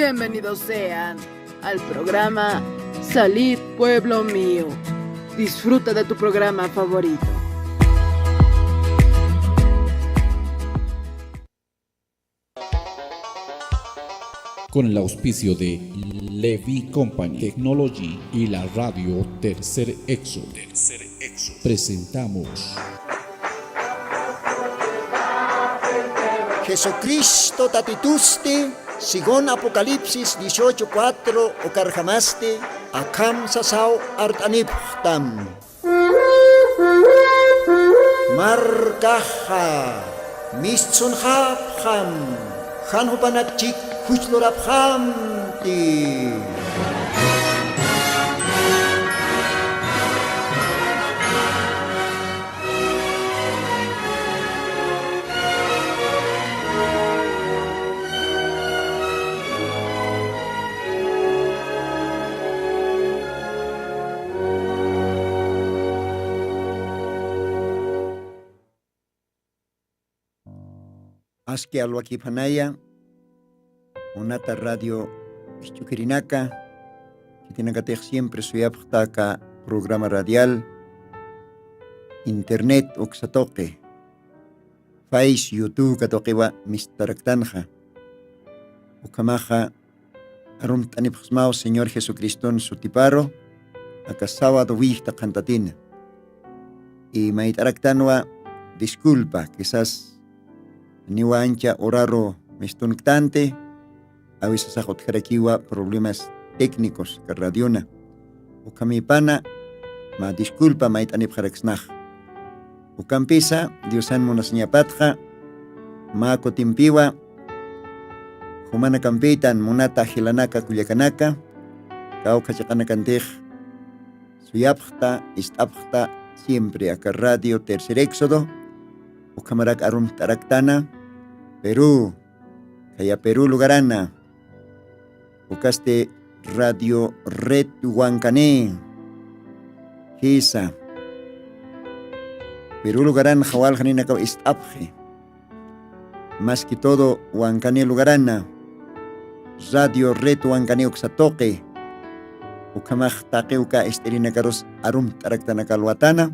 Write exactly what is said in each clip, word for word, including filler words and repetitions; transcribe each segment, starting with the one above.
Bienvenidos sean al programa Salid, pueblo mío. Disfruta de tu programa favorito. Con el auspicio de Levy Company Technology y la radio Tercer Éxodo, presentamos Jesucristo tatitusti, según Apocalipsis dieciocho cuatro, ukarjamasti akham sasaw art'anipxtam. Markaxa mistsunxapxam, jan jupanak chik juchlurapxamti. Aski alwakiphanaya, munata radio isch'ukirinaka, khitinakatix siempre suyapxta aka programa radial, internet uksa tuqi, Face, YouTube katuqiwa mistaraktanxa. Ukhamaxa arumt'anipxsmaw Señor Jesucriston sutiparu, aka sábado willkta qhantatina. Y mayt'araktanwa disculpa, quizás niwa ancha horaru mistunktanti, a veces utjarakiwa problemas técnicos aka radiona. Ukhamipana mä disculpa mayt'anipxaraksnax. Ukampisa Diosan munasiñapatxa, mä kutimpiwa jumanakampitan munata jilanaka kullakanaka, kawkha chiqanakantix suyapxta, ist'apxta siempre aka Radio Tercer Éxodo, ukhamarak arumt'araktana Perú, khaya Perú lugarana, ukasti Radio Red Huancané, jisa, Perú lugaranxa walja ninakaw ist'apxi. Más que todo, Huancané lugarana, Radio Red Huancané uksa tuqi, ukhamax taqi uka ist'irinakarus arumt'araktanaka alwatana.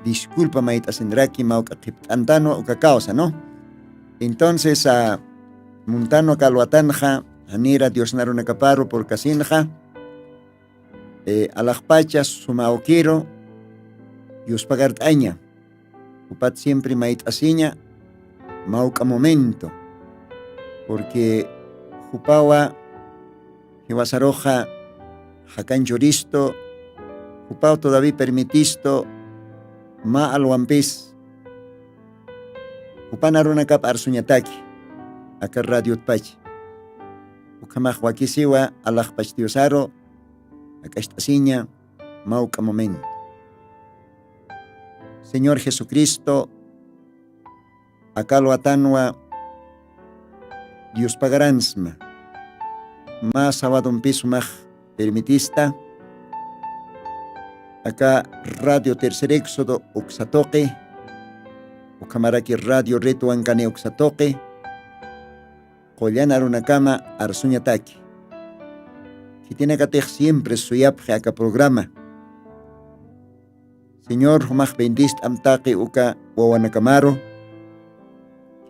Disculpa mayt'asinraki, mawk'a qhipt'antanwa uka causa, ¿no? Entonces, ah, muntanwa aka alwatanxa, janira Diosna arunakaparu purkasinxa, eh, alaxpacha suma awkiru yuspagart'aña. Jupat siempre mayt'asiña mawk'a momento, porque jupawa jiwasaruxa jakan churistu, jupaw todavía permitistu, mä alwampis jupan arunakap arsuñataki aka radiotpach. Ukhamax wakisiwa alaxpach Diosaru jak'acht'asiña mawk'a momento. Señor Jesucristo, aka alwatanwa yuspagaransma. Mä sabadompis jumax permitista aka Radio Tercer Éxodo uksa tuqi, ukhamaraki Radio Red Huancané uksa tuqi, qullan arunakama arsuñataki. Khitinakatix siempre suyapxi aka programa. Señor, jumax bendist'am taqi uka wawanakamaru.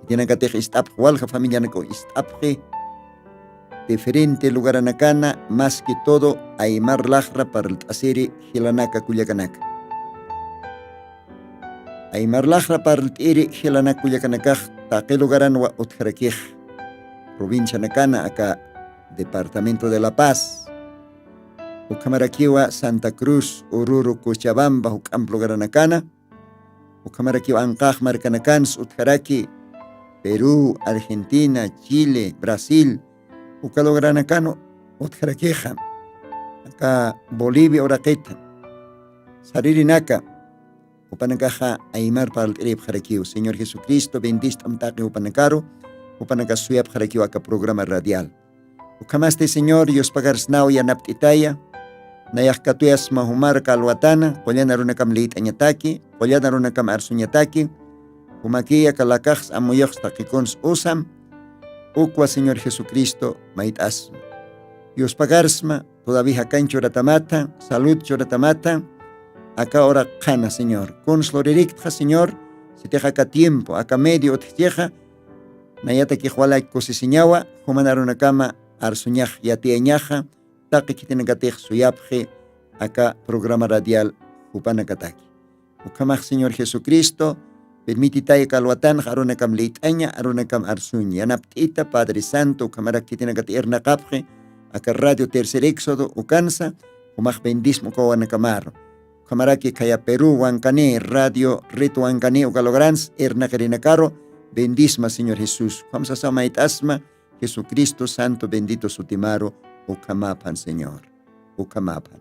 Khitinakatix ist'apxi, walja familianakaw ist'apxi. Diferente lugaranakana, más que todo, aymar laxra parlt'asiri jilanaka kullakanaka. Aymar laxra parlt'iri jilanak kullakanakax taqi lugaranwa utjarakix. Provincianakana aka departamento de La Paz, ukhamarakiwa Santa Cruz, Oruro, Cochabamba, juk'amp lugaranakana, ukhamarakiwa anqax markanakans utjaraki, Perú, Argentina, Chile, Brasil, uka lugaranakan utjarakixa, aka Bolivia uraqita, saririnaka, jupanakaxa aymar parlt'iripxarakiw. Señor Jesucristo, bendist'am taqi jupanakaru, jupanakas suyapxarakiw aka programa radial. Ukhamasti, Señor, yuspagarsnaw yanapt'itaya, nayax katuyasma jumar aka alwatana, qullan arunakam liyt'añataki, qullan arunakam arsuñataki, jumakiya aka lakaxs amuyuxs taqikuns usam, Ukwa Señor Jesucristo mayt'asma. Yuspagarsma, todavía jakan churatamata, salud churatamata, aka ura qhana Señor. Kuns luririktxa Señor, sitix aka tiempo, aka medio utjchixa, nayatakix walak kusisiñawa, juman arunakama arsuñax yatiyañaxa, taqi khitinakatix suyapxi aka programa radial jupanakataki. Ukhamax Señor Jesucristo, permititay aka alwatanx arunakam liyt'aña, arunakam arsuña. Yanapt'ita, Padre Santo, ukhamarak khitinakatix irnaqapxi, aka Radio Tercer Éxodo, ukansa, jumax bendisma uka wawanakamaru. Ukhamaraki khaya Perú, Wankani, Radio Red Wankani, uka lograns, irnaqirinakaru, bendisma, Señor Jesús. Ukham sasa mayt'asma, Jesucristo santo bendito sutimaru, ukhamaphan, Señor. Ukhamaphan.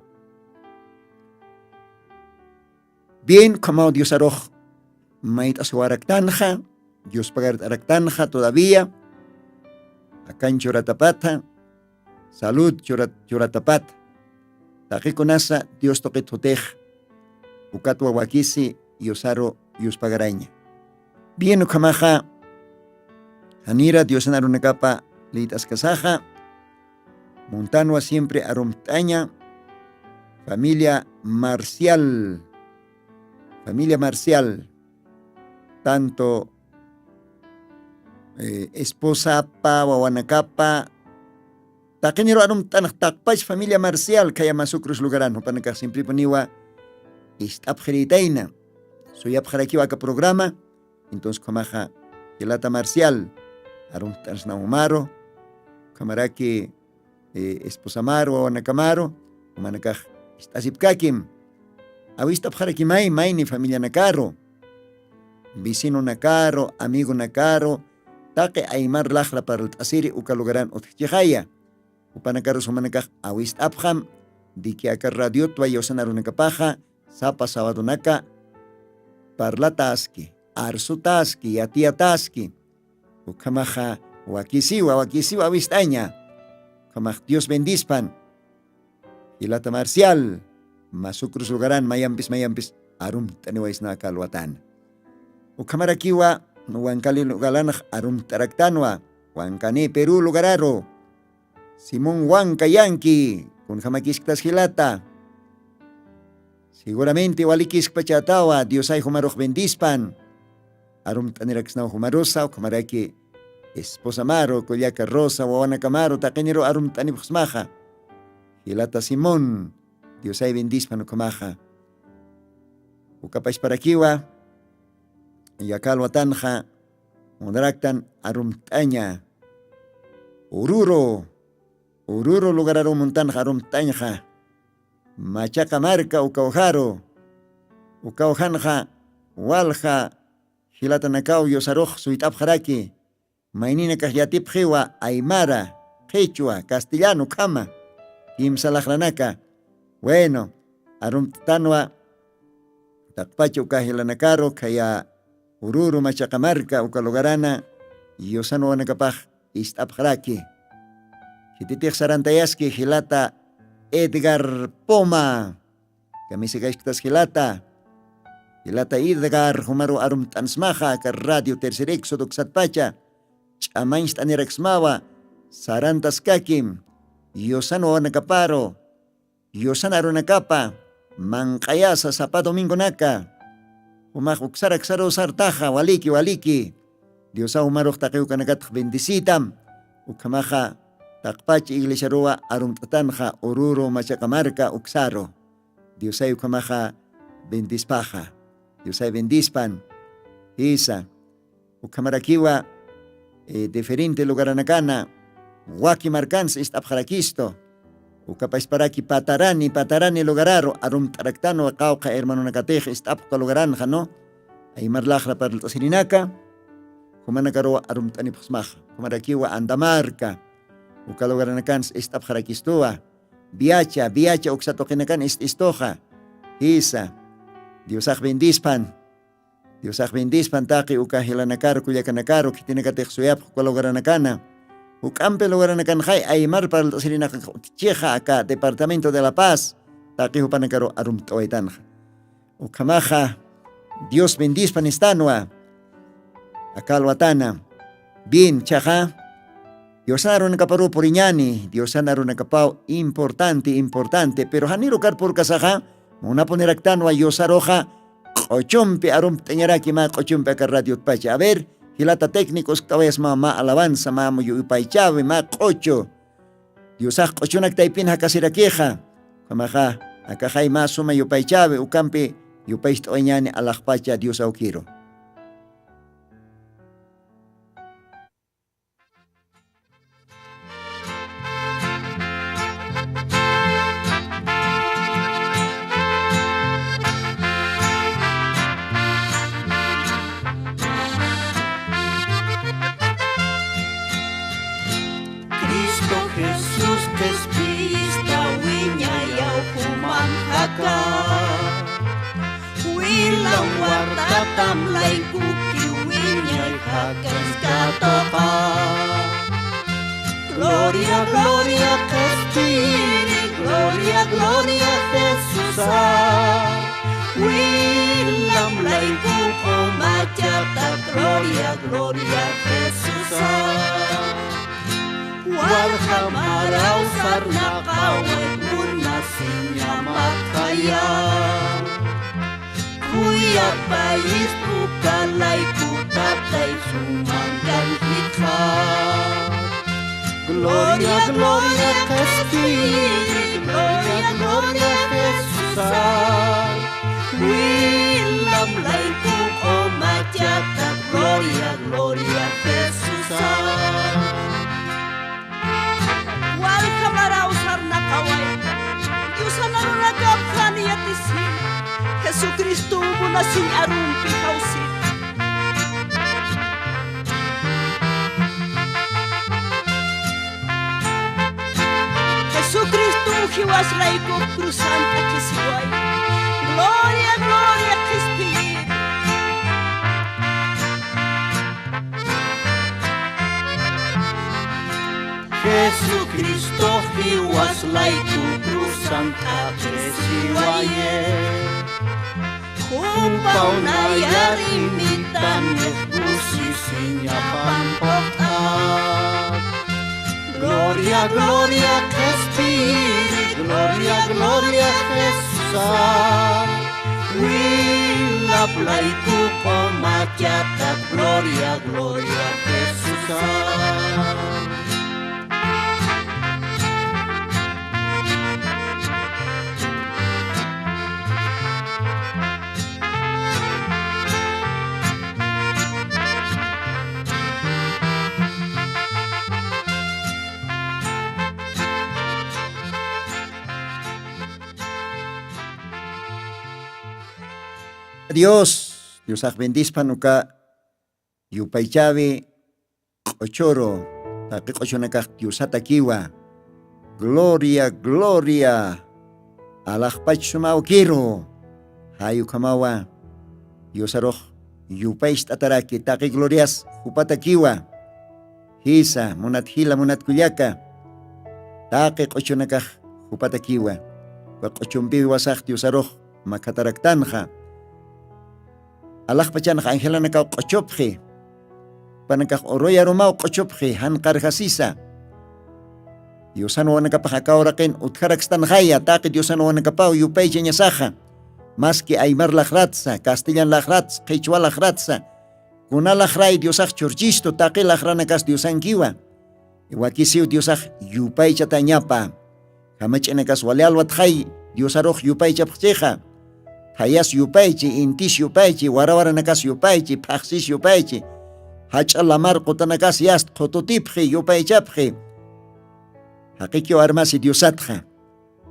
Bien, ukhamaw Diosarux mayt'asiwaraktanxa, Dios pagart'araktanxa todavía, akan churatapatha, salud churat-, churatapatha. Taqikunasa Dios tuqit jutix, ukatwa wakisi Diosaru Dios pagaraña. Bien, ukhamaxa, janira Diosan arunakapa liyt'askasaxa, muntanwa siempre arumt'aña, familia Marcial, familia Marcial, tanto, eh, esposapa, wawanakapa, taqiniru arumt'anax taqpach familia Marcial, khaya Masucros lugaran, jupanakax simpripuniwa, ist'apxirïtayna, suyapxarakiwa aka programa, entonces ukhamaxa, jilata Marcial, arumt'ansna umaru, ukhamaraki, eh, esposamaru, wawanakamaru, jumanakax ist'asipkakim. Awist'apxarakimay, mayni familianakaru, vecinonakaru, amigonakaru, taqi aymar laxra parlt'asiri uka lugaran utjchixaya. Jupanakarus jumanakax awist'apxam, de que aka radiotwa Diosan arunakapaxa, sapa sabadonaka, parlataski, arsutaski, yatiyataski. Ukhamaxa wakisiwa, wakisiwa awist'aña. Ukhamax Dios bendispan. Jilata Marcial, Masucros lugaran mayampis, mayampis arumt'aniwaysna aka alwatan. Ukhamarakiwa, Wankani lugaranx arumt'araktanwa, Wankani Perú lugararu. Simón Wanka Yanki, kunjamakisktas jilata. Seguramente walikiskpachätawa, Diosay jumarux bendispan. Arumt'aniraksnaw jumarusa, ukhamaraki esposamaru, kullaka Rosa, wawanakamaru, taqiniru arumt'anipxsmaxa. Jilata Simón, Diosay bendispan ukhamaxa. Uka pachparakiwa, aka alwatanxa, munaraktan arumt'aña. Ururu, Ururu lugararu muntanxa arumt'añxa. Machaqa marka ukawjaru. Ukawjanxa walja jilatanakaw Diosarux suyt'apxaraki. Mayninakax yatipxiwa aymara, qhichwa, castellano ukhama, kimsa laxranaka. Bueno, arumt'tanwa taqpacha uka jilanakaru, khaya Ururu Machaqa marka uka lugarana, Diosan wawanakapax ist'apxaraki. Khititix sarantayaski jilata Edgar Poma. Kamisakashktas jilata. Jilata Edgar, jumaru arumt'ansmaxa, aka Radio Tercer Éxodo uksatpacha. Ch'amañcht'aniraksmawa, sarantaskakim, Diosan wawanakaparu, Diosan arunakapa, manq'ayasa sapa domingonaka. Jumax uksara uksaru sartaxa, waliki, waliki. Diosaw jumarux taqi ukanakatx bendecitam. Ukhamaxa, taqpach iglesiaruwa arumt'tanxa Ururu Machaqa marka uksaru. Diosay ukhamaxa bendispaxa. Diosay bendispan. Jisa. Ukhamarakiwa, eh, diferente lugaranakana, waki markans ist'apxarakistu. Ukapasparaki Patarani, Patarani lugararu, arumt'araktanwa qawqha hermanonakatix ist'apxka lugaranxa, ¿no? Aymar laxra parlt'asirinaka, jumanakaruwa arumt'anipxsmaxa. Ukhamarakiwa Andamarca, uka lugaranakans ist'apxarakistuwa. Viacha, Viacha uksa tuqinakan ist'istuxa. Jisa. Diosax bendispan. Diosax bendispan taqi uka jilanakaru, kullakanakaru, khitinakatix suyapx uka lugaranakana. Juk'ampi lugaranakanxay aymar parlt'asirinakax utjixa aka Departamento de La Paz, taqi jupanakaru arumt'awaytanxa. Ukhamaxa, Dios bendispan istanwa. Aka alwatana. Bien, chaxa. Diosana runakaparu puriñani diosana runakapaw importanti importanti pero janiru karpurkasaxa. Munapuniraktanwa yusaruxa q'uchumpi arumpt'añaraki mä q'uchumpi aka radiotpacha a ver, jilata técnicos kt'awayasmaw mä alabanza mä yupaychawi mä q'uchu. Diosax q'uchunak taypin jakasirakixa. Ukhamaxa akaxay mä suma yupaychawi ukampi yupaycht'awañani alaxpacha dios awkiru. Cristo jesús qhispiyista wiñayaw juman jaka. Wilam wartatam laykuki wiñay jakaskatuqa. Gloria gloria qhispiyiri gloria gloria jesusa. Wilam layku q'umachata gloria gloria jesusa. Walja maraw sarnaqaway munasiñamatjaya. Khuyapayis uka layku tatay sumankan jikha. Gloria gloria qhispiyiri gloria gloria jesusa. Wilam layku q'umachata gloria gloria jesusa. Walja maraw sarnaqaway. Diosana runakap jan yatisin. Jesucristo munasiñ arumpi jawsin. Jesucristo jiwasrayku cruzan t'akhisiway. Gloria gloria qhispiyiri. Jesucristo jiwas layku cruzan t'aqisiwaye. Jupaw nayar imitanix kusisiñapan puqt'at. Gloria gloria qhispiyiri gloria gloria jesusa. Wilap layku q'umachata gloria gloria jesusa. Dios, diosax bendispan uka yupaychawi q'uchuru taqi q'uchunakax diosatakiwa. Gloria gloria. Alaxpach sumawkiru. Jay ukhamawa diosarux yupaycht'ataraki taqi glorias jupatakiwa. Jisa munat jila munat kullaka. Taqi q'uchunakax jupatakiwa. Uka q'uchumpiwi wasax diosarux makhataraktanxa. Alaxpachanxa angelanakaw q'uchupxi. Panakax uruyarumaw q'uchupxi janqarjasisa. Diosan wawanakapax aka uraqin utjarakstan jaya taqi diosan wawanakapaw yupaychañasaxa. Maski aymar laqratsa castellan laqratsa qhichwa laqratsa. Kuna laqray diosax churchistu taqi laqranakas diosankiwa. Wakisiw diosax yupaychatañapa. Jamach'inakas wali alwatxay diosarux yupaychapxchixa. Thayas yupaychi intis yupaychi warawaranakas yupaychi phaqsis yupaychi. Jach'a lamar qutanakas yast qhututipxi yupaychapxi. Jaqikiw armasi diosatxa.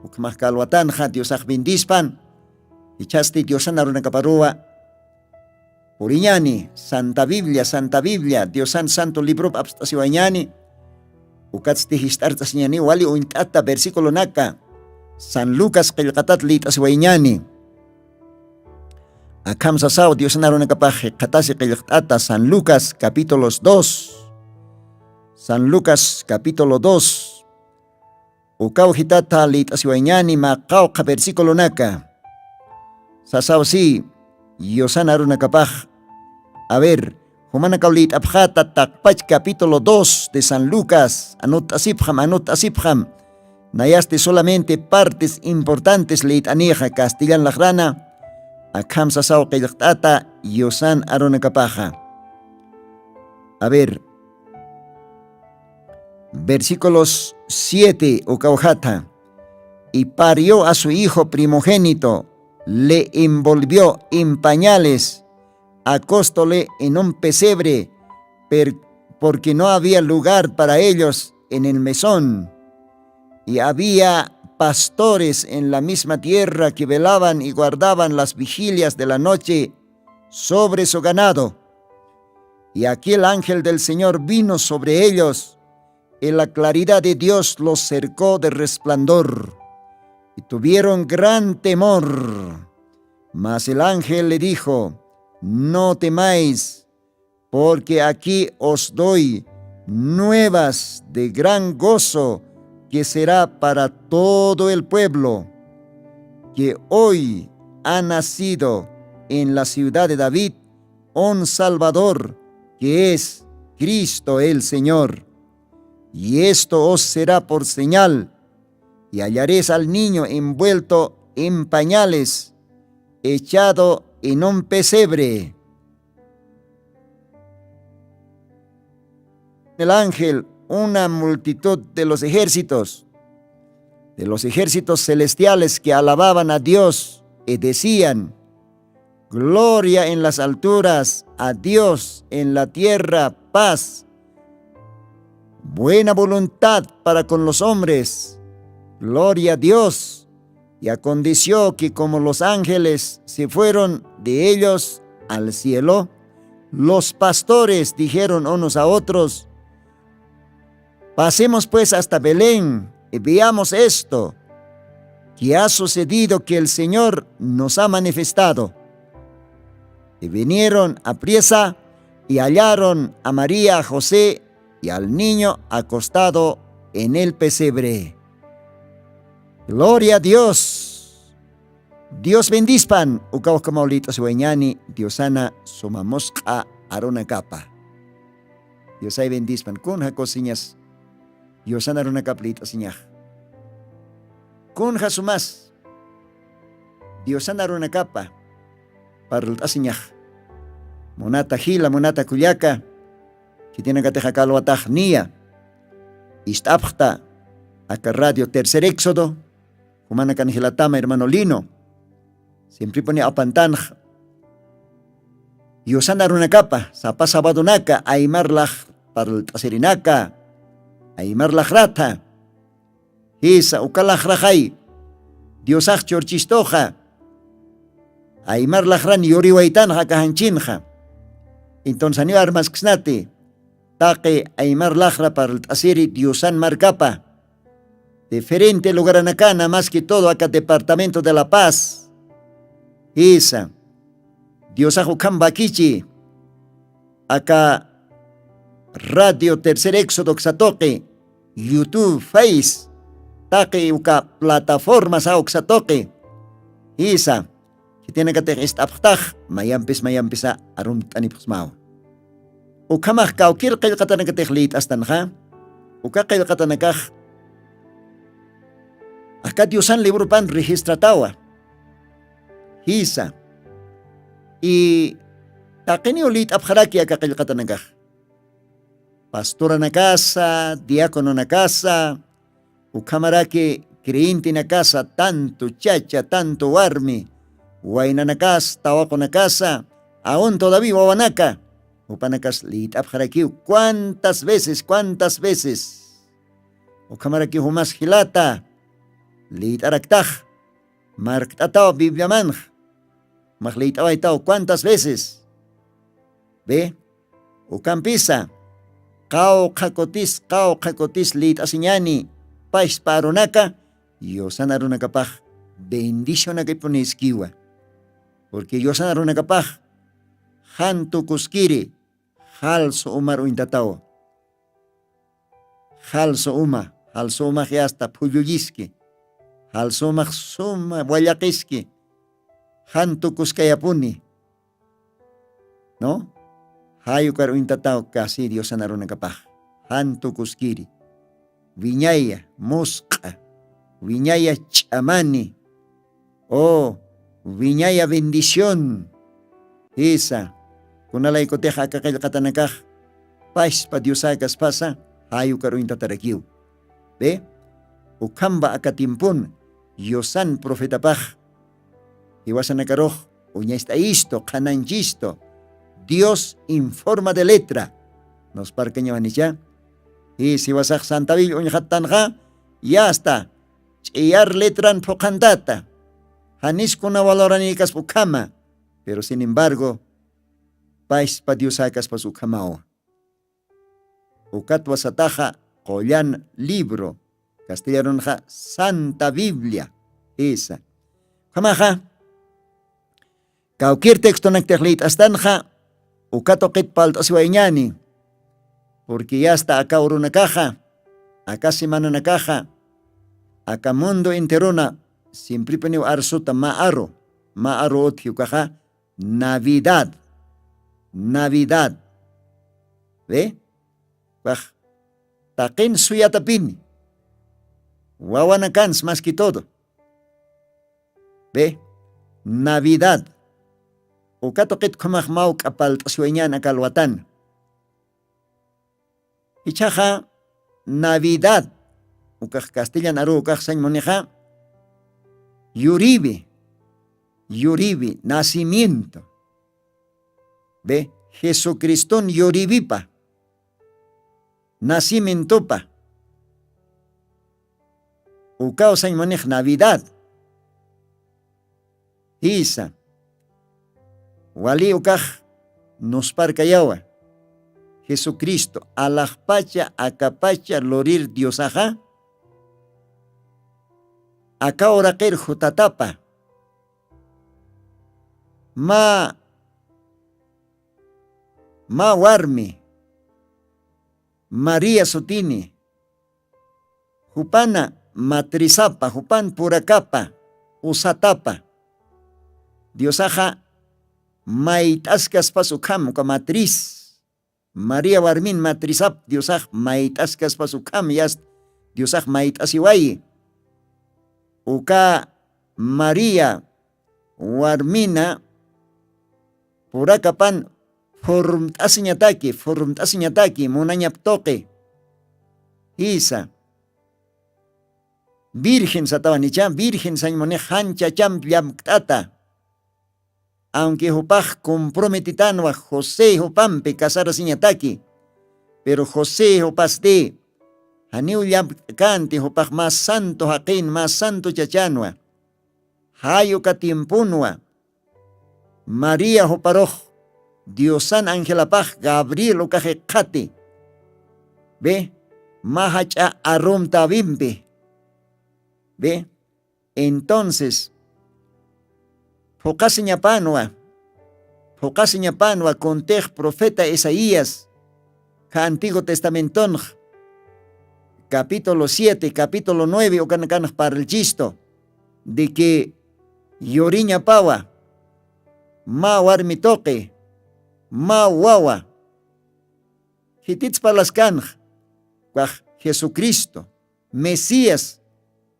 Ukhamax kalwatanxa diosax bendispan. Ichhasti diosana runakaparuwa puriñani santa biblia santa biblia diosan santo librop apst'asiwañani. Ukatsti jist'art'asiñani wali uñt'ata versiculonaka san lucas qillqatat lït'asiwayñani. Akham sasaw diosan arunakapax jikxatasi qillqt'ata san lucas capítulos dos. San lucas capítulo dos. Ukaw jitata lït'asiwayñani mä qawqha versiculonaka. Sasaw si yusana runakapax. A ver, Jumanakaw lït'apxata taqpach capítulo dos de San Lucas, anut'asipxam, anut'asipxam. Nayasti solamente partes importantes lït'anixa castellan laqrana, akham sasaw qillqt'ata yusan arunakapaxa. A ver, versículos siete ukawjata. Y parió a su hijo primogénito, le envolvió en pañales, acostóle en un pesebre, per- porque no había lugar para ellos en el mesón. Y había pastores en la misma tierra que velaban y guardaban las vigilias de la noche sobre su ganado. Y aquel ángel del Señor vino sobre ellos, y la claridad de Dios los cercó de resplandor, y tuvieron gran temor. Mas el ángel le dijo: No temáis, porque aquí os doy nuevas de gran gozo que será para todo el pueblo, que hoy ha nacido en la ciudad de David un Salvador, que es Cristo el Señor. Y esto os será por señal, y hallaréis al niño envuelto en pañales, echado en un pesebre. El ángel, una multitud de los ejércitos, de los ejércitos celestiales que alababan a Dios y decían: Gloria en las alturas, a Dios en la tierra, paz, buena voluntad para con los hombres. Gloria a Dios. Y aconteció que como los ángeles se fueron de ellos al cielo, los pastores dijeron unos a otros: Pasemos pues hasta Belén y veamos esto que ha sucedido, que el Señor nos ha manifestado. Y vinieron apriesa y hallaron a María, a José y al niño acostado en el pesebre. Gloria a Dios. Dios bendispan, uka ukhamaw lït'asiwayañäni Diosana suma musq'a arunakapa. Diosay bendispan, kunja kusiñas Diosana arunakap lït'asiñax. Kunja sumas Diosana arunakapa parlt'asiñax. Munata jila, munata kullaka, khitinakatix aka alwatax niya ist'apxta aka radio Tercer Éxodo, jumanakan jilatama hermano Lino, siemprepuni apantanx Diosana arunakapa sapa sabadonaka aymar lax parlt'asirinaka, aymar laxratha. Jisa, uka laxraxay Diosax churchistuxa aymar laxran yuriwaytanxa aka janchinxa. Entonces janiw armasksnati taqi aymar laxra parlt'asiri Diosan markapa diferente lugaranakana, más que todo aka departamento de La Paz. Jisa, Diosax ukham wakichi aka radio Tercer Éxodo uksa tuqi, YouTube, Face, taqi uka plataforma sa uksa tuqi. Jisa, khitinakatix ist'apxtax mayampis mayampisa arumt'anipxsmawa. Ukhamax kawkir qillqatanakatix lït'astanxa, uka qillqatanakax aka Diosan libropan registratawa. Jisa. Y taqiniw lït'apxaraki aka qillqatanakax. Pastoranakasa, diacononakasa, ukhamaraki creyentenakasa, tanto chacha, tanto warmi, waynanakas, tawaqunakasa, aun todavía wawanaka, jupanakas lït'apxarakiw cuántas veces, cuántas veces. Ukhamaraki jumas jilata lït'araktax, markt'ataw Bibliamanx, max lït'awaytaw cuántas veces. Ve, ukampisa, qawqha kutis, qawqha kutis lït'asiñani, pachpa arunaka, yusan arunakapax bendicionakipuniskiwa. Porque yusan arunakapax, jan tukuskiri, jalsu umar uñtatawa. Jalsu uma, jalsu umax yasta phulluyiski, jalsu umax suma wallaqiski, jan tukuskayapuni, ¿no? Jayukar uñtataw kasi diosanarunakapax. Jantukuskiri, wiñaya musq'a, wiñaya ch'amani, o wiñaya bendición. Jisa, kunalaykutix aka qillqatanakax paspa diosäkaspasa jayukar uñtatarakiw. Be, ukhamba aka timpun yusan profetapax jiwasanakarux uñast'ayistu qhananchistu dios informa de letra. Nusparkañawanicha? Jis jiwasax santawil uñxattanxa, yasta ch'iyar letran phuqhantata. Janiskuna valoranikaspa ukhama. Pero sin embargo, paspa diosäkaspas ukhamawa. Ukatwa sataxa qullan libro, castellanunxa santa biblia. Jisa, ukhamaxa kawkir textonaktix liyt'astanxa ukatuqit palt'asiwayñani. Purqui yasta aka urunakaxa, aka semananakaxa, aka mundo enterona simpripuniw arsuta mä aru, mä aru utji ukaxa navidad. Navidad. Be, wax taqin suyatapini, wawanakans maski todo. Be, navidad. Ukatuqit khumax mawk'a palt'asiwayñan aka alwatan. Ichaxa navidad, ukax castellan aru ukax sañmunixa yuriwi. Yuriwi nacimiento. Be, jesucristun yuriwipa, nacimientopa. Ukaw sañmunix navidad. Jisa, wali ukax nusparkayawa. Jesucristo alaxpacha akapacha lurir diosaxa aka uraqir jutatapa. Mä mä warmi, maría sutini, jupana matrizapa jupan purakapa usatapa. Diosaxa mayt'askaspas ukham uka matriz, maría warmin matrizap diosax mayt'askaspas ukham yast diosax mayt'asiwayi. Uka maría warmina purakapan furmt'asiñataki furmt'asiñataki munañap tuqi. Jisa, virgen satawan icha virgen sañmunix jan chachamp llamkt'ata. Aunque jupax comprometitanwa josé jupampi casarasiñataki, pero josé jupasti janiw llamkt'akanti jupax mä santo jaqin mä santo chachanwa. Jayuka tiemponwa maría juparux diosan angelapax gabriel ukaxi qhati. Be, mä jach'a arumtawimpi. Be, entonces phuqasiñapanwa phuqasiñapanwa kuntix profeta isaías kha antiguo testamentonx capítulo siete capítulo nueve ukanakanx parlchistu de que yuriñapawa mä warmi tuqi mä wawa. Khitits parlaskanx kax jesucristo mesías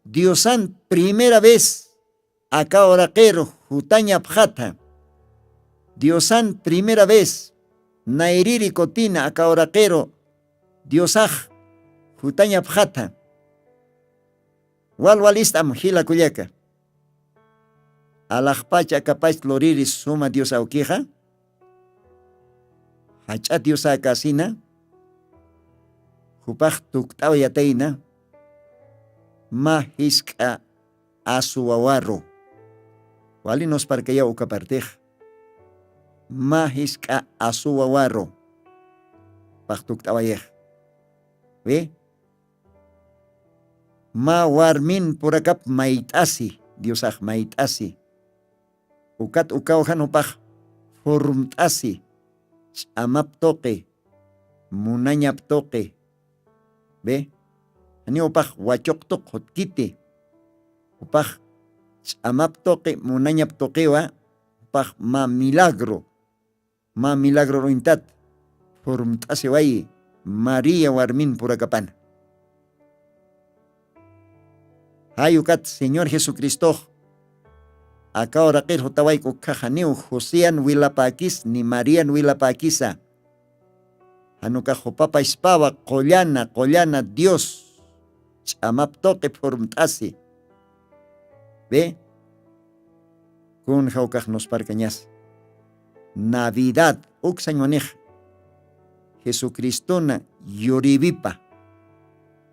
diosan primera vez aka uraqiru jutañapxatha. Diosan primera vez nayriri kutina aka uraqiru diosax jutañapxatha. Wal wal ist'am jila kullaka. Alaxpach akapach luriri suma dios awkixa jach'a diosäkäsina jupax tukt'aw yatayna mä jisk'a asu wawaru. Wali nusparkayaw uka partix mä jisk'a asu wawaru pax tukt'awayix. Wi, mä warmin purakap mayt'asi diosax mayt'asi. Ukat ukaw jan jupax furmt'asi ch'amap tuqi munañap tuqi. Be, janiw jupax wachuqtuq jutkiti jupax ch'amap tuqi munañap tuqiwa. Jupax mä milagro mä milagro ruñtat phurmt'asiwayi maría warmin purakapana. Jayukat señor jesucristox akaw raqir jutawayku khaxaniw josean wilapäkis ni marian wilapäkisa. Janukax jupapa ispawa qullana qullana dios ch'amap tuqi phurmt'asi. Be kun jawkax nusparkañas navidad uksañwanix jesucristona yuriwipa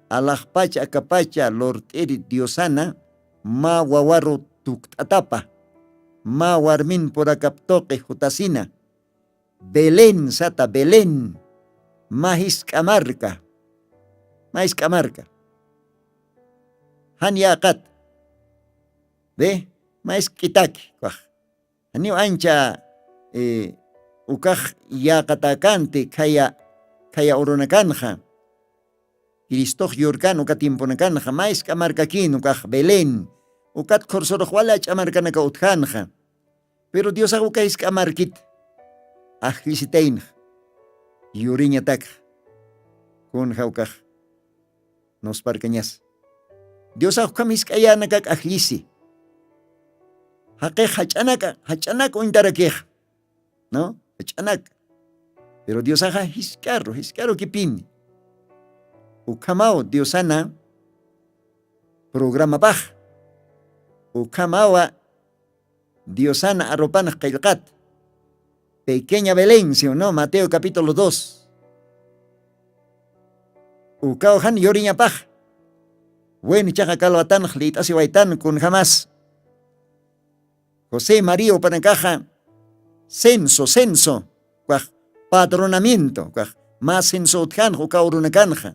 alaxpacha akapacha lurt'iri diosana mä wawaru tukt'atapa mä warmin purakap tuqi jutasina. Belén sata belén mä jisk'a marka mä jisk'a marka jan yäqat. Be mä jisk'itaki ukax janiw ancha ukax yäqatäkanti khaya khaya urunakanxa. Cristox yurkan uka tiemponakanxa mä jisk'a markakïn ukax belén ukat qhursurux wali ach'a markanaka utjanxa. Pero diosax uka jisk'a markit ajllisitaynxa yuriñatakxa kunxa ukax nusparkañasa. Diosax ukham jisk'ayänakak ajllisi jaqix jach'anaka jach'anak uñtarakixa. No jach'anaka. Pero diosaxa jisk'aru jisk'aru kipini ukhamaw diosana programapax ukhamawa diosana arropanax qillqat. Pequeña belén siw no mateo capítulo dos. Ukaw jan yuriñapax wen ichaqa kalwatanax lït'asiwaytan kunjamas josé maría upanakaxa censo censo ukax patronamiento ukax mä censo utjanxa ukaw urunakanxa.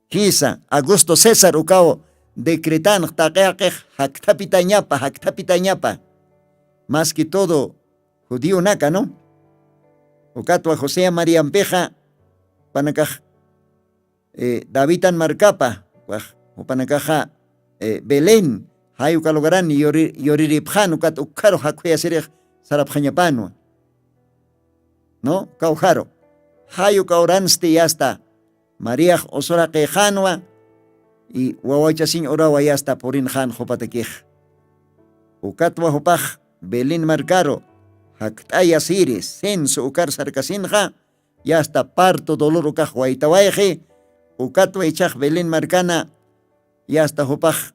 Jisa agosto césar ukaw decretanx taqi jaqix jakthapitañapa jakthapitañapa. Mas que todo judionaka no ukatwa josea mariampixa panakax davidan markapa jupanakaxa belén jay uka lugaran yuriripxan ukat ukkharu jakhuyasirix sarapxañapanwa. No kawjaru jay uka uransti yasta mariax usuraqixanwa y wawachasiñ urawa yasta purinxan jupatakix. Ukatwa jupax belén markaru jakt'ayasiri censo ukar sarkasinxa yasta parto dolor ukax waytawayxi. Ukatwa ichax belén markana yasta jupax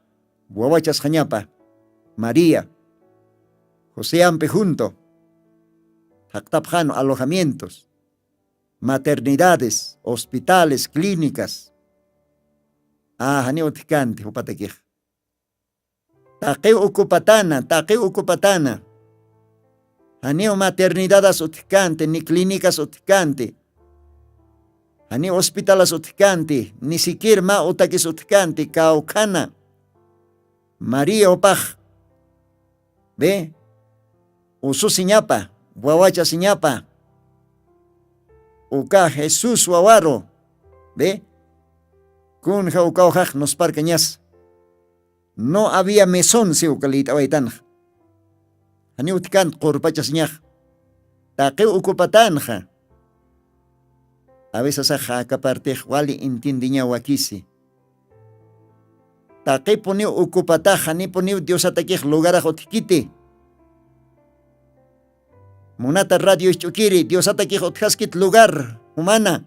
wawachasxañapa maría joseampi junto thaqtapxanu alojamientos maternidades hospitales clínicas. Janiw utjkanti jupatakix taqiw ukupatana taqiw ukupatana. Janiw maternidadas utjkanti ni clinicas utjkanti. Janiw hospitalas utjkanti ni siquier mä utakis utjkanti kawkhana maría upax be ususiñapa wawachasiñapa uka jesús wawaru be kunja ukawjax nusparkañas. No había mesón siw kalït'awaytanxa. Janiw utjkant qurpachasiñax taqiw ucupatanxa. Aveces axa akapartix wali entiendeñaw wakisi. Taqipuniw ucupatax janipuniw diosatakix lugarax utjkiti. Munata radio isch'ukiri diosatakix utjaskit lugar jumana.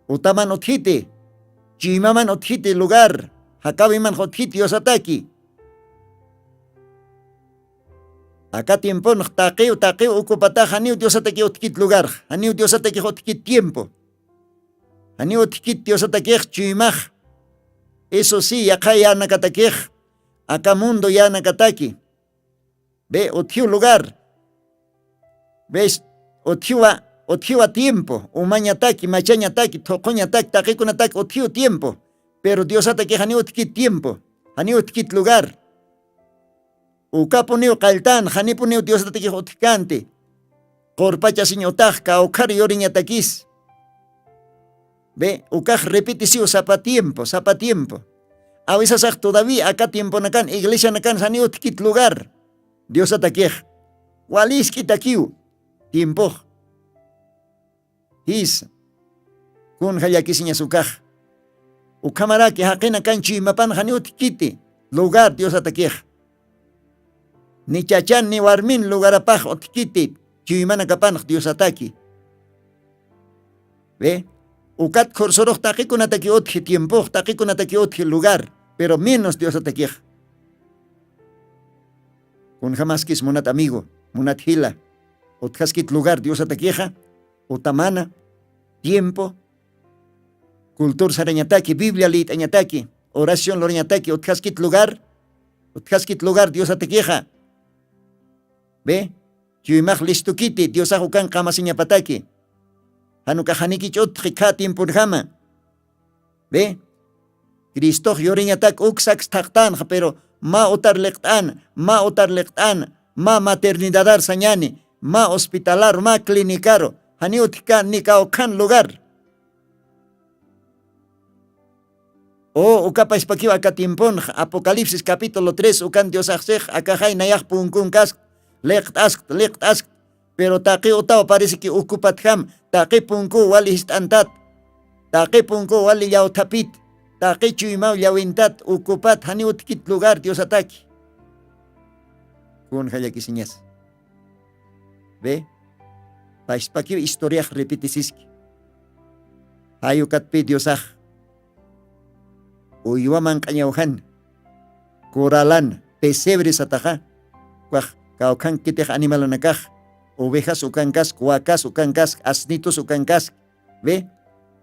Utaman utjiti chuymaman utjiti lugar jakawiman utjiti diosataki. Aka tiemponx taqiw taqiw ucupatax janiw diosatakiw utjkit lugarx janiw diosatakix utjkit tiempo. Janiw utjkit diosatakix chuymax. Eso si yaqha yänakatakix aka mundo yänakataki be utjiw lugar. Bes utjiwa utjiwa tiempo umañataki machañataki thuqhuñataki taqikunataki utjiw tiempo. Pero diosatakix janiw utjkit tiempo janiw utjkit lugar. Ukapuniw qalltan janipuniw diosatakix utjkanti. Qurpachasiñ utax kawkhar yuriñatakis. Be ukax repetisiw sapa tiempo sapa tiempo. Awisasax todavía aka tiemponakan iglesianakan janiw utjkit lugar. Diosatakix wali isk'itakiw tiempox. Jisa. Kunja llakisiñas ukax. Ukhamaraki jaqina kan chuymapan janiw utjkiti lugar diosatakix. Ni chachan ni warmin lugarapax utjkiti. Chuymanakapanx diosataki. Ve. Ukat khursurux taqikunataki utji tiempox taqikunataki utji lugar. Pero menos diosatakix. Kunjamaskis munat amigo, munat jila, utjaskit lugar diosatakixa, utamana tiempo, cultur sarañataki biblia lït'añataki, oración lurañataki utjaskit lugar. Utjaskit lugar diosatakixa. Ve. Chuymax listukiti diosax ukan qamasiñapataki. Janukaxanikich utxi kha tiemponjama. Ve. Cristox yuriñatak uksaks thaqtanxa pero mä utar liqt'an, mä utar liqt'an, mä maternidadar sañani, mä hospitalar mä clínicaru, janiw utjkan ni kawkhan lugar. O ukapashpakiw aka tiemponxa apocalipsis capítulo tres ukan diosaxsix akaxay nayax punkun kaskt, liqt'askt liqt'askt. Pero taqi utaw parisiki ukupatjam, taqi punkuw wali jist'antat, taqi punkuw wali llawthapit, taqi chuymaw llawintat ukupat janiw utkit lugar diosataki. Kun jallakisiñas? Ve. Pashpakiw historiax repetisiski. Jay ukatpi diosax uywaman q'añawjan, coralan pesebre sataxa, ukax kawkhankitix animalanakax, ovejas ukankask wakas ukankask asnitus ukankask. Ve.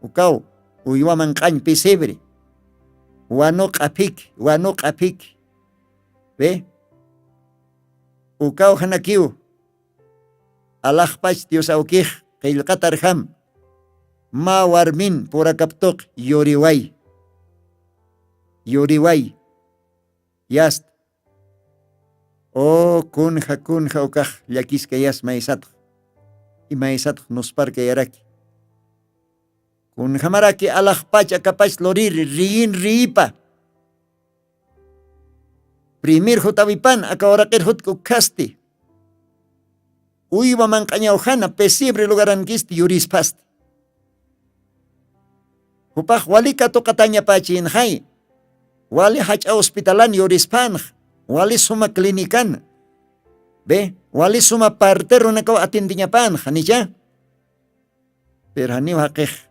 Ukaw uywaman q'añ pesebre. Wanu q'aphik wanu q'aphik. Ve. Ukaw janakiw alaxpach diosawkix qillqatarjam. Mä warmin purakaptuq yuriway. Yuriway. Yast. O kunja kunja ukax llakiskayas maysatx. Imaysatx nusparkayaraki. Kunjamaraki alaxpach akapach luriri riyin riyipa. Primir jutawipan aka uraqir jutk ukkhasti. Uywa manq'añaw jana pesebre lugarankisti yurispasti. Jupax wali katuqatañapachinxay. Wali jach'a hospitalan yurispanx. Wali suma clinican. Be wali suma parterunakaw atindiñapanx nicha. Pero janiw jaqix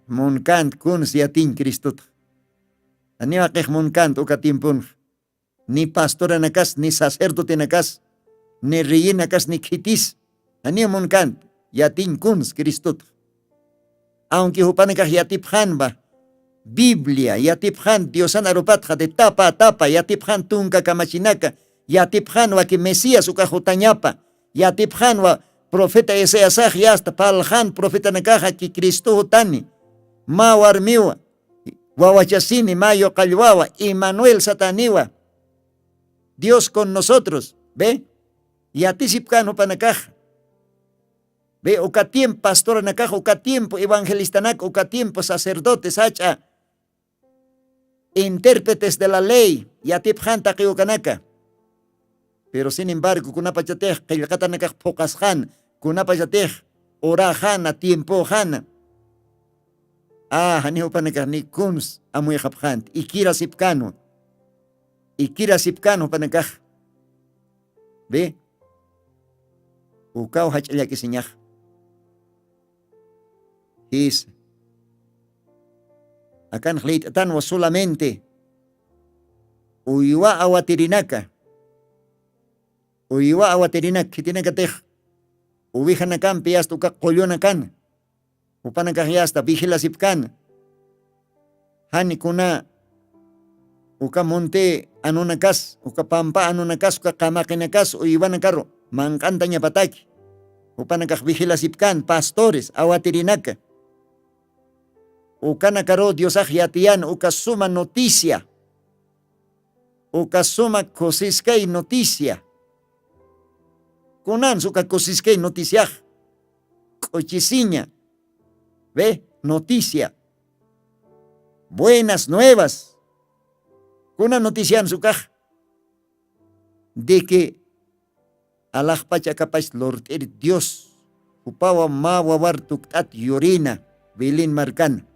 munkant kuns yatiñ cristutx. Janiw jaqix munkant uka tiempunx. Ni pastoranakas ni sacerdotenakas ni reyinakas ni khitis janiw munkant yatiñ kuns cristutx. Awnki jupanakax yatipxanwa biblia yatipxan diosan arupatxa de tapa tapa yatipxan tunka kamachinaka yatipxanwa ki mesías uka jutañapa yatipxanwa profeta isaiasax yasta phalxan profetanakaxa ki cristo jutani mä warmiwa wawachasini mä yuqallwawa emanuel sataniwa. Dios con nosotros be yatisipkan jupanakaxa. Be uka tiempo pastoranakax uka tiempo evangelistanak uka tiempo sacerdote sach'a intérpretes de la ley yatipxan taqiwkanaka. Pero sin embargo kunapachatix qillqatanakax phuqasxan kunapachatix uraxana tiempoxana. A janiw jupanakax ni kuns amuyxapxanti ikirasipkanwa. Ikirasipkan jupanakax. Be ukaw jach'a llak'isiñax. Jisa. Akanx liyt'atanwa solamente uywa awatirinaka. Uywa awatirinak khitinakatix uvejanakampi asta uka qullunakan jupanakax yasta vigilasipkana. Jani kuna uka munti anunakas uka pampa anunakas uka qamaqinakas uywanakaru manq'antañapataki. Jupanakax vigilasipkana pastores awatirinaka. Ukanakaru diosax yatiyan uka suma noticia. Uka suma kusiskay noticia. Kunans uka kusiskay noticiax k'uchisiña. Ve noticia buenas nuevas. Kuna noticians ukax de que alaxpach akapach lurt'ir dios jupawa mä wawar tukt'at yurina Belén markan.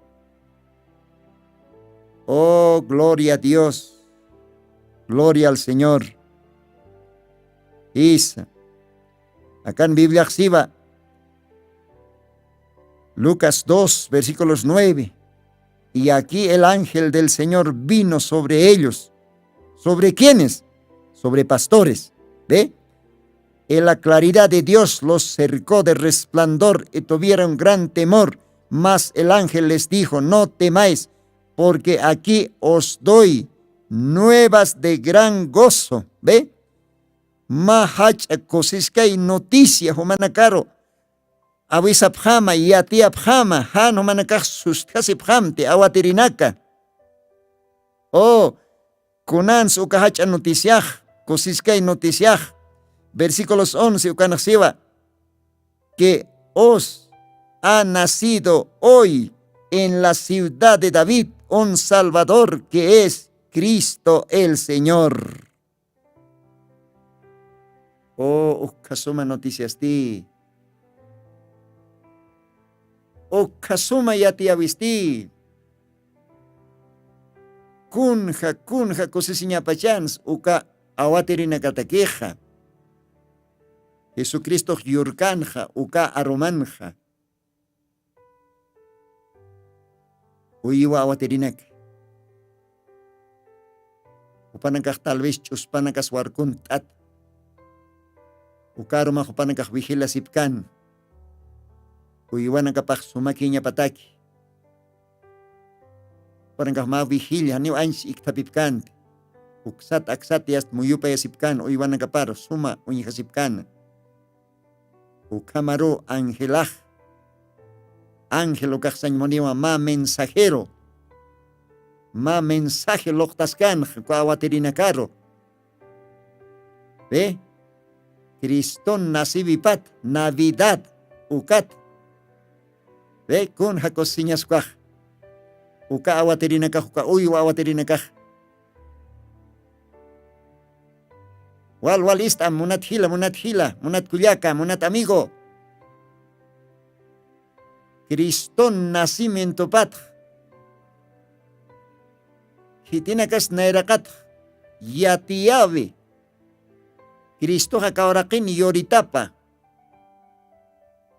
Oh, gloria a Dios. Gloria al Señor. Isa. Akan Bibliaxsiwa Lucas dos versículos nueve. Y aquí el ángel del Señor vino sobre ellos. ¿Sobre quiénes? Sobre pastores. ¿Ve? Y la claridad de Dios los cercó de resplandor y tuvieron gran temor. Mas el ángel les dijo: "No temáis, porque aquí os doy nuevas de gran gozo". ¿Ve? Mä jach'a kusiskay noticia jumanakaru awisapxama, yatiyapxama, jan jumanakax sustjasipxamti awatirinaka. O, kunans uka jach'a noticiax, kusiskay noticiax, versículos once ukanxsiwa: "Que os ha nacido hoy en la ciudad de David un Salvador, que es Cristo el Señor". O, ukhasuma noticiasti. Ukhasuma yatiyawisti. Kunja, kunja kusisiñapachans uka awatirinakatakixa. Jesucristox yurkanxa uka arumanxa. Uywa awatirinaka. Jupanakax tal vez ch'uspanakas warkunt'at. Ukaruma jupanakax vigilasipkan. Uywanakapax sumakiñapataki. Jupanakax mä vigilia, janiw anchis ikthapipkanti. Uksat aksat yast muyupayasipkan, uywanakaparu suma uñjasipkana. Ukhamaru angelax. Ángel ukax sañ muniwa mä mensajero. Mä mensaje luqtaskanxa uka awatirinakaru. Ve, Criston naciwipat, Navidad ukat. Ve, kunja kusisiñas ukax. Uka awatirinakax, uka uywa awatirinakax. Wal, wal ist'am, munat jila, munat jila, munat kullaka, munat amigo. Criston nacimientopatx. Jitinakas nayraqatx yatiyawi. Cristoxa kawraqin yuritapa.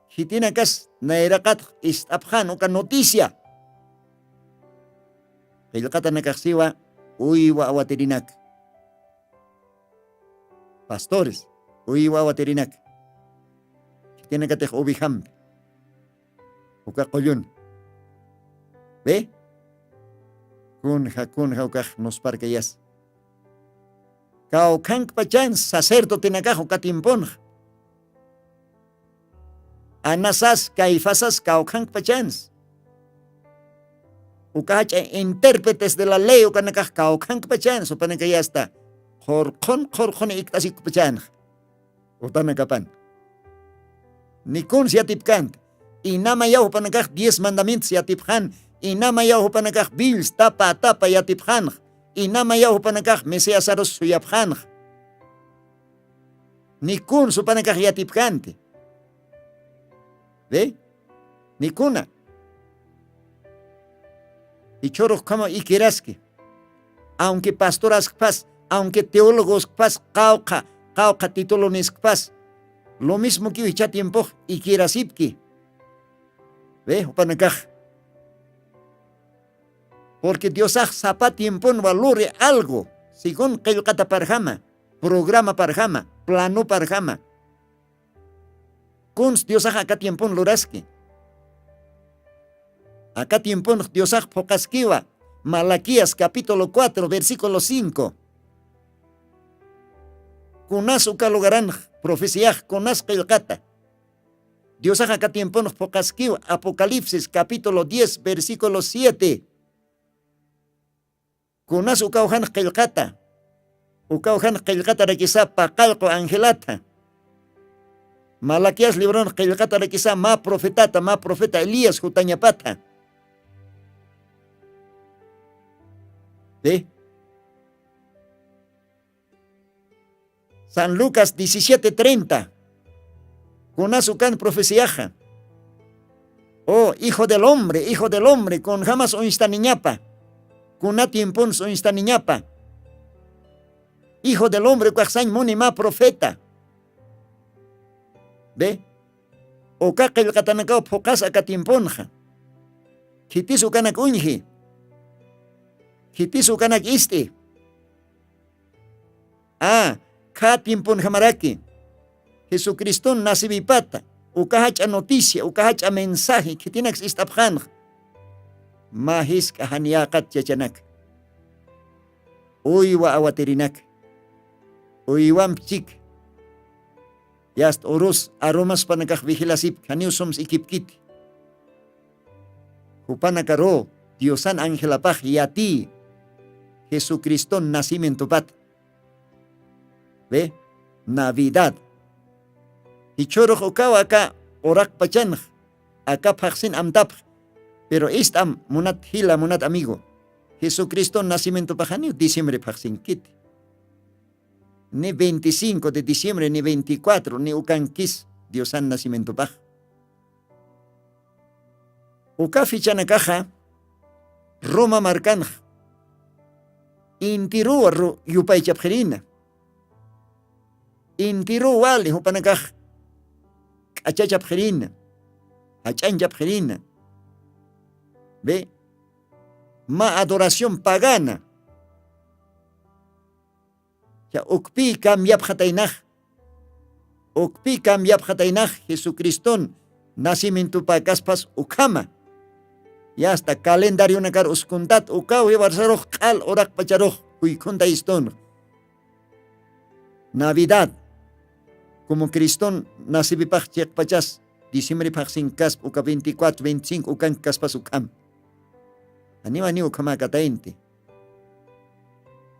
Jitinakas nayraqatx ist'apxan uka noticia. Qillqatanakaxsiwa uywa awatirinaka. Pastores, uywa awatirinaka. Khitinakatix ovejampi. Uka qullun. Ve? Kunja, kunja ukax nusparkayas. Kawkhankpachans sacerdotenakax uka tiemponxa. Anasas, Caifasas kawkhankpachans. Uka jach'a intérpretes de la ley ukanakax kawkhankpachans, upanakayasta qhurqhun qhurqhun ikt'asikpachanxa. Utanakapan. Nikuns yatipkanta. Inamayaw jupanakax diez mandamientos yatipxan. Inamayaw jupanakax bills tapa tapa yatipxanx. Inamayaw jupanakax Mesiasarus suyapxanx. Nikuns jupanakax yatipkanti. ¿Ve? Nikuna. Ichhurux ukhama ikiraski. Aunque pastoraskpas, aunque teólogoskpas, qawqha, qawqha titulo niskpas, lo mismo kiw jichha tiempox ikirasipki. Ve, jupanakax. Porque Diosax sapa tiemponwa luri algo, según qillqata parjama, programa parjama, plano parjama. Kuns Diosax aka tiempon luraski. Aka tiemponx Diosax phuqaskiwa. Malaquías capítulo cuatro, versículo cinco. Kunas uka lugaranx profeciax, kunas qillqata. Diosax aka tiemponx phuqaskiwa. Apocalipsis capítulo diez, versículo siete. Kunas ukaw jan qillqata. Ukaw jan qillqatarakisa paqallqu angelata. Malaquías libron qillqatarakisa mä profetata, mä profeta Elías jutañapata. ¿Sí? San Lucas diecisiete treinta. Kunas ukan profeciaxa? O hijo del hombre, hijo del hombre, kunjamas uñstaniñapa? Kuna tiemponsa uñstaniñapa? Hijo del hombre ukaxsañ muni mä profeta. Be, uka qillqatanakaw phuqas aka tiemponxa. Khitis ukanak uñji? Khitis ukanak ist'i? A, kha tiemponjamaraki jesucriston nasibipata uka jach'a noticia uka jach'a mensaje khitinaks ist'apxanxa? Mä jisk'a janiyäqat chachanaka, uywa awatirinaka, uywamp chika, yast urus arumaspanakax vigilasipki janiw sums ikipkiti. Jupanakaru diosan angelapax yatiyi jesucriston nacimientopat. Be, navidad jichhurux ukaw aka uraqpachanx aka phaxsin amtapx. Pero ist'am munat jila munat amigo, jesucriston nacimientopaxaniw diciembre phaxsinkiti. Ni veinticinco de diciembre ni veinticuatro ni ukankis diosan nacimientopax. Uka fichanakaxa roma markanx intiruwa yupaychapxirina. Intiruwali jupanakax k'achachapxirina, jach'anchapxirina. Be, mä adoración pagana. Cha ukpï cambiapxataynax. Ukpï cambiapxataynax jesucriston nacimientupäkaspas ukhama. Yasta calendarionakar uskuntat ukaw jiwarsarux q'al uraqpacharux juykhuntayistunx. Navidad, como criston nacibipax chiqpachas diciembre phaxsinkaspa uka veinticuatro veinticinco ukankaspas ukhama. Janiw janiw ukhamäkataynti.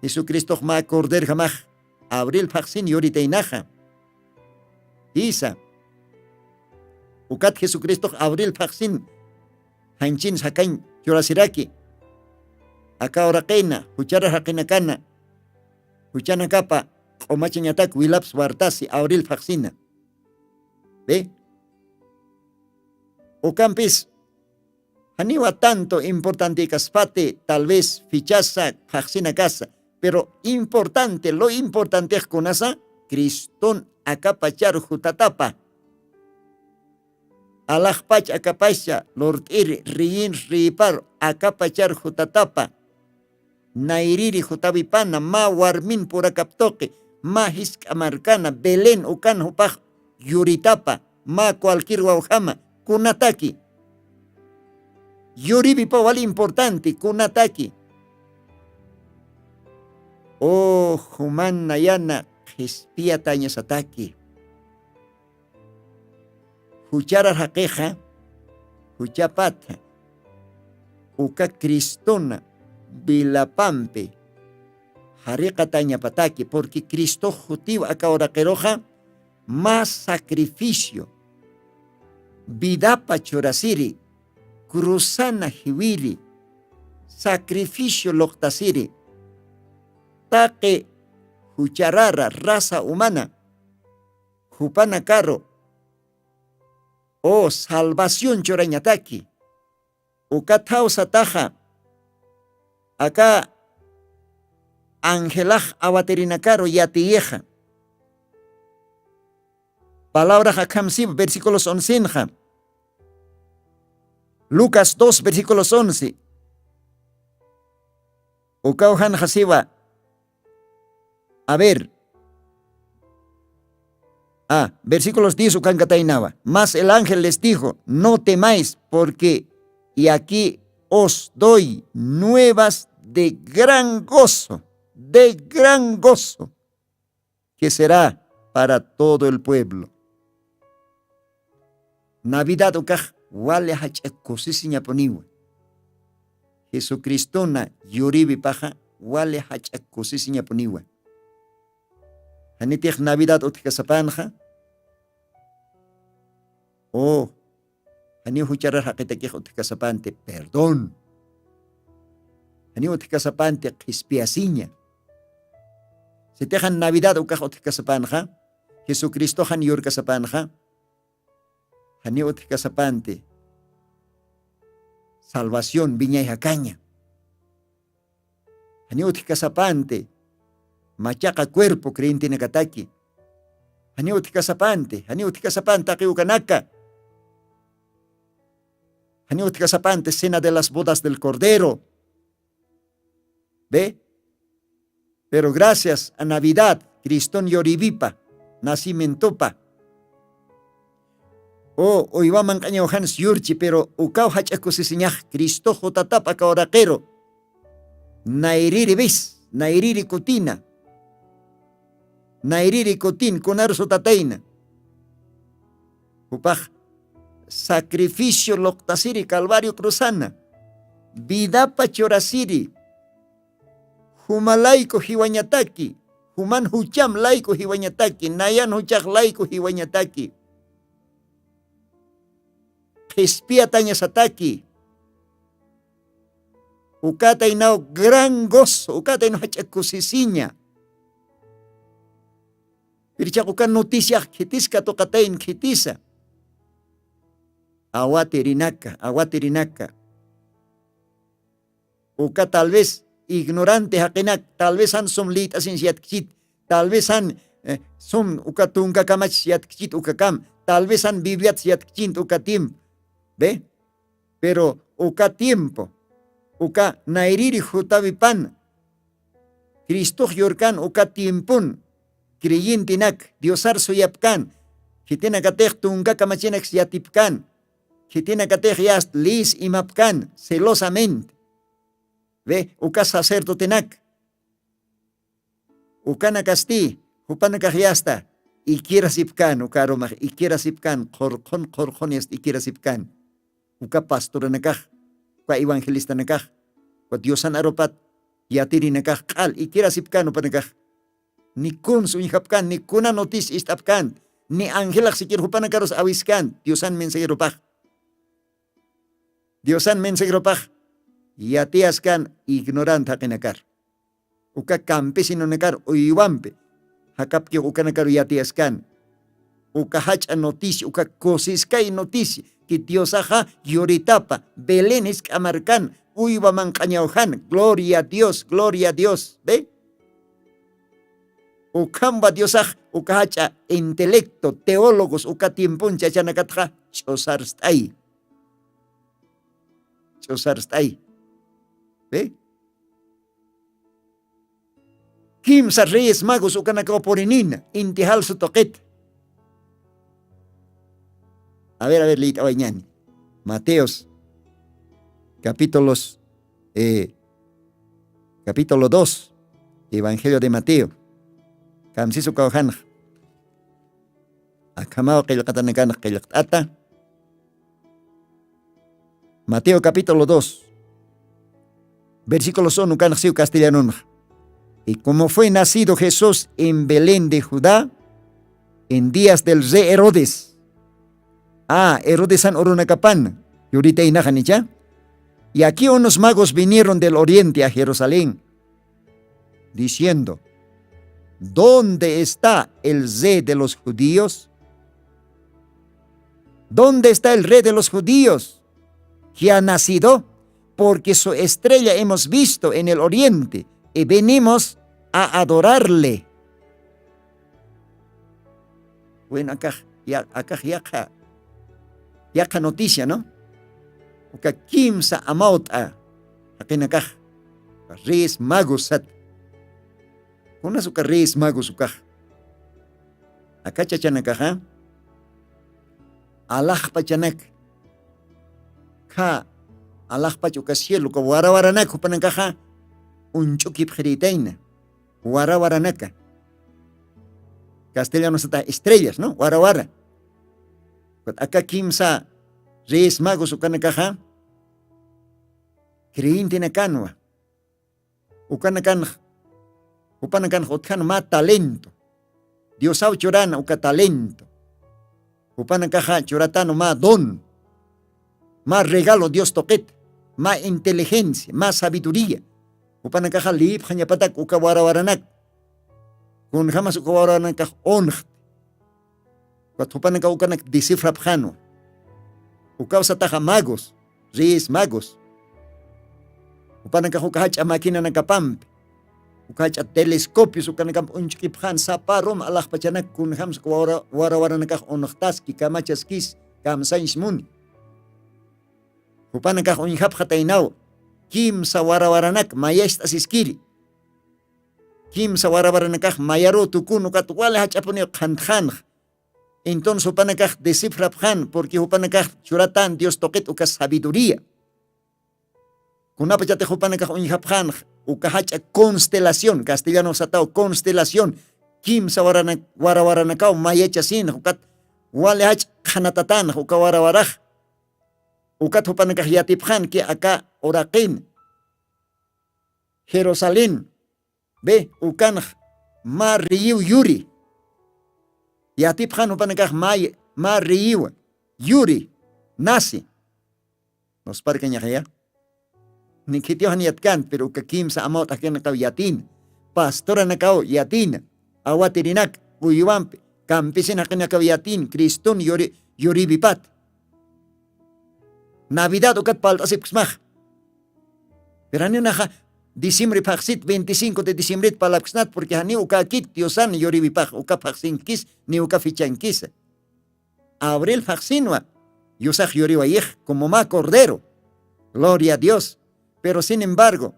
Jesucristox mä corderjamax abril phaxsin yuritaynaxa. Jisa, ukat jesucristox abril phaxsin janchin sakañ churasiraki. Aka uraqina juchara jaqinakana juchanakapa q'umachañatak wilaps wartasi abril phaxsina. Be, ukampis janiwa tanto importantekaspati tal vez fichasa phaxsinakasa, pero importante lo importantex kunasa criston akapachar jutatapa. Alaxpach akapascha lurt'iri riyinr riyipar akapachar jutatapa. Nayriri jutawipana mä warmin purakaptuqi mä jisk'a markana belén ukan jupax yuritapa mä cualquier wawjama kunataki? Yuriwipa wali importanti kunataki? O juman nayana qhispiyatañasataki. Juchara jaqixa juchapatha uka cristona vilapampi jariqatañapataki purqui cristox jutiw aka uraqiruxa mä sacrificio vidapa churasiri cruzana jiwiri sacrificio luqtasiri taqi jucharara rasa umana jupanakaru o salvación churañataki. Ukathaw sataxa aka angelax awatirinakaru yatiyixa. Palabrax akham siwa versículos oncenxa lucas dos versículos once. Ukaw janxa siwa a ver. Ah, versículos diez ukankataynawa mas el ángel les dijo no temáis porque y aquí os doy nuevas de gran gozo, de gran gozo que será para todo el pueblo. Navidad ukax wali jach'a kusisiñapuniwa. Jesucristona yuriwipaxa wali jach'a kusisiñapuniwa. Janitix navidad utjkasapanxa? O janiw jucharar jaqitakix utjkasapanti perdón. Janiw utjkasapanti qhispiyasiña. Sitixan navidad ukax utjkasapanxa jesucristoxan yurkasapanxa Janiw utjkasapanti salvación wiñay jakaña. Janiw utjkasapanti machaqa cuerpo creyentenakataki. Janiw utjkasapanti janiw utjkasapanti taqiwkanaka. Janiw utjkasapanti cena de las bodas del cordero. Ve. Pero gracias a navidad, criston yorivipa nacimientopa, o uywaman q'añawjanis yurchi pero ukaw jach'a kusisiñax cristox jutatap aka uraqiru. Nayriri vis nayriri kutina. Nayriri kutin kunaru sutatayna. Jupax sacrificio luqtasiri calvario cruzana. Vidapa churasiri. Juma layku jiwañataki. Juman jucham layku jiwañataki nayan juchax layku jiwañataki. Qhispiyatañasataki. Ukataynaw gran gozo ukataynaw jach'a kusisiña. Pirchaq uka noticiax khitis katuqatayn khitisa. Awatirinaka awatirinaka. Uka tal vez ignorante jaqinak tal vez jan sum lït'asinsi yatkchit. Tal vez jan sum uka tunkakamachis yatkchit ukakam tal vez jan bibliatis yatkchint uka tiempo. Ve. Pero uka tiempo uka nayriri jutawipan cristux yurkan uka tiempon. Creyentenak diosar suyapkan. Khitinakatix tunka kamachinak yatipkan. Khitinakatix yast lis imapkan celosamente. Ve uka sacerdotenak ukanakasti jupanakax yasta ikirasipkan uka arumax ikirasipkan qhurqhun qhurqhun yasta ikirasipkan. Uka pastoranakax uka evangelistanakax uka diosan arupat yatirinakax q'al ikirasipkan upanakax. Ni kuns uñjapkan ni kuna noticia ist'apkan ni angelax siquir jupanakarus awiskan diosan mensajerupax. Diosan mensajerupax yatiyaskan ignorant jaqinakar uka campesinonakar uywampi jakapkix ukanakaru yatiyaskan. Uka jach'a noticia uka kusiskay noticia ki diosaxa yuritapa belén jisk'amarkan uywa manq'añawjan gloria a dios gloria a dios ve. Ukhamba diosax uka jach'a intelecto teólogos uka tiempon chachanakatxa ch'usarst'ay. Ch'usarst'ay. Ve. Kimsa reyes magos ukanakaw purinina inti jalsu tuqita. A ver a ver liyt'awayñani. Mateos capítulos eh, capítulo dos, evangelio de mateo. Kamsisu kawjanx akhamaw qillqatanakanx qillqt'ata. Mateo capítulo dos, versículos uno kanxsiw castellanunx. Y como fue nacido jesús en belén de judá en días del rey herodes. Ah herodesan urunakapan yuritaynaxanicha. Y aquí unos magos vinieron del oriente a jerusalén diciendo, dónde está el rey de los judíos? Dónde está el rey de los judíos que ha nacido? Porque su estrella hemos visto en el oriente y venimos a adorarle. Bueno akax akax yaqha yaqha noticia no? Uka kimsa amawt'a jaqinakax reyes magos sat. Kunas uka reyes magos ukax aka chachanakaxa alaxpachanak kha alaxpach uka cielo uka warawaranak jupanakaxa uñch'ukipxirïtayna warawaranaka. Castellano satax estrellas no warawara. Ukat aka kimsa reyes magos ukanakaxa creyentenakanwa. Ukanakanx jupanakanx utjan mä talento diosaw churana uka talento. Jupanakaxa churatan mä don mä regalo dios tuqita mä inteligencia mä sabiduría. Jupanakaxa lïpxañapatak uka warawaranak kunjamas uka warawaranak unxti. Ukat jupanakaw ukanak descifrapxanwa. Ukaw sataxa magos, reyes magos. Jupanakax uka jach'a maquinanakapampi, uka jach'a telescopios ukanakampi uñchk'ipxan saparum alaxpachanak kunjams wara warawaranakax unxtaski kamachaskis, kamsañs muni. Jupanakax uñjapxataynaw kimsa warawaranak mayast'asiskiri. Kimsa warawaranakax mayaru tukun ukat wali jach'apuniw qhantxanx. Entonces jupanakax descifrapxan purqui jupanakax churatan dios tuqit uka sabiduría. Kunapachatix jupanakax uñjapxanx uka jach'a constelación castellano sataw constelación kimsa warawaranakaw mayachasinx ukat wali jach'a qhanatatanx uka warawarax. Ukat jupanakax yatipxanki aka uraqin jerusalén, be ukanx mä riyiw yuri. Yatipxan jupanakax mä riyiw yuri nasi. Nusparkañaxaya. Nikhitiw jan yatkant pero uka kimsa amawt'akinakaw yatin, pastoranakaw yatin, awatirinak uywampi, kampisin jaqinakaw yatin criston yuribipat. Navidad ukat palt'asipksmax. Pero janiw naxa diciembre phaxsit veinticinco de diciembret palapksnat purqui janiw ukakit diosan yuriwipax uka phaxsinkis ni uka fichankisa. Abril phaxsinwa yusax yuriwayix como mä cordero. Gloria a dios. Pero sin embargo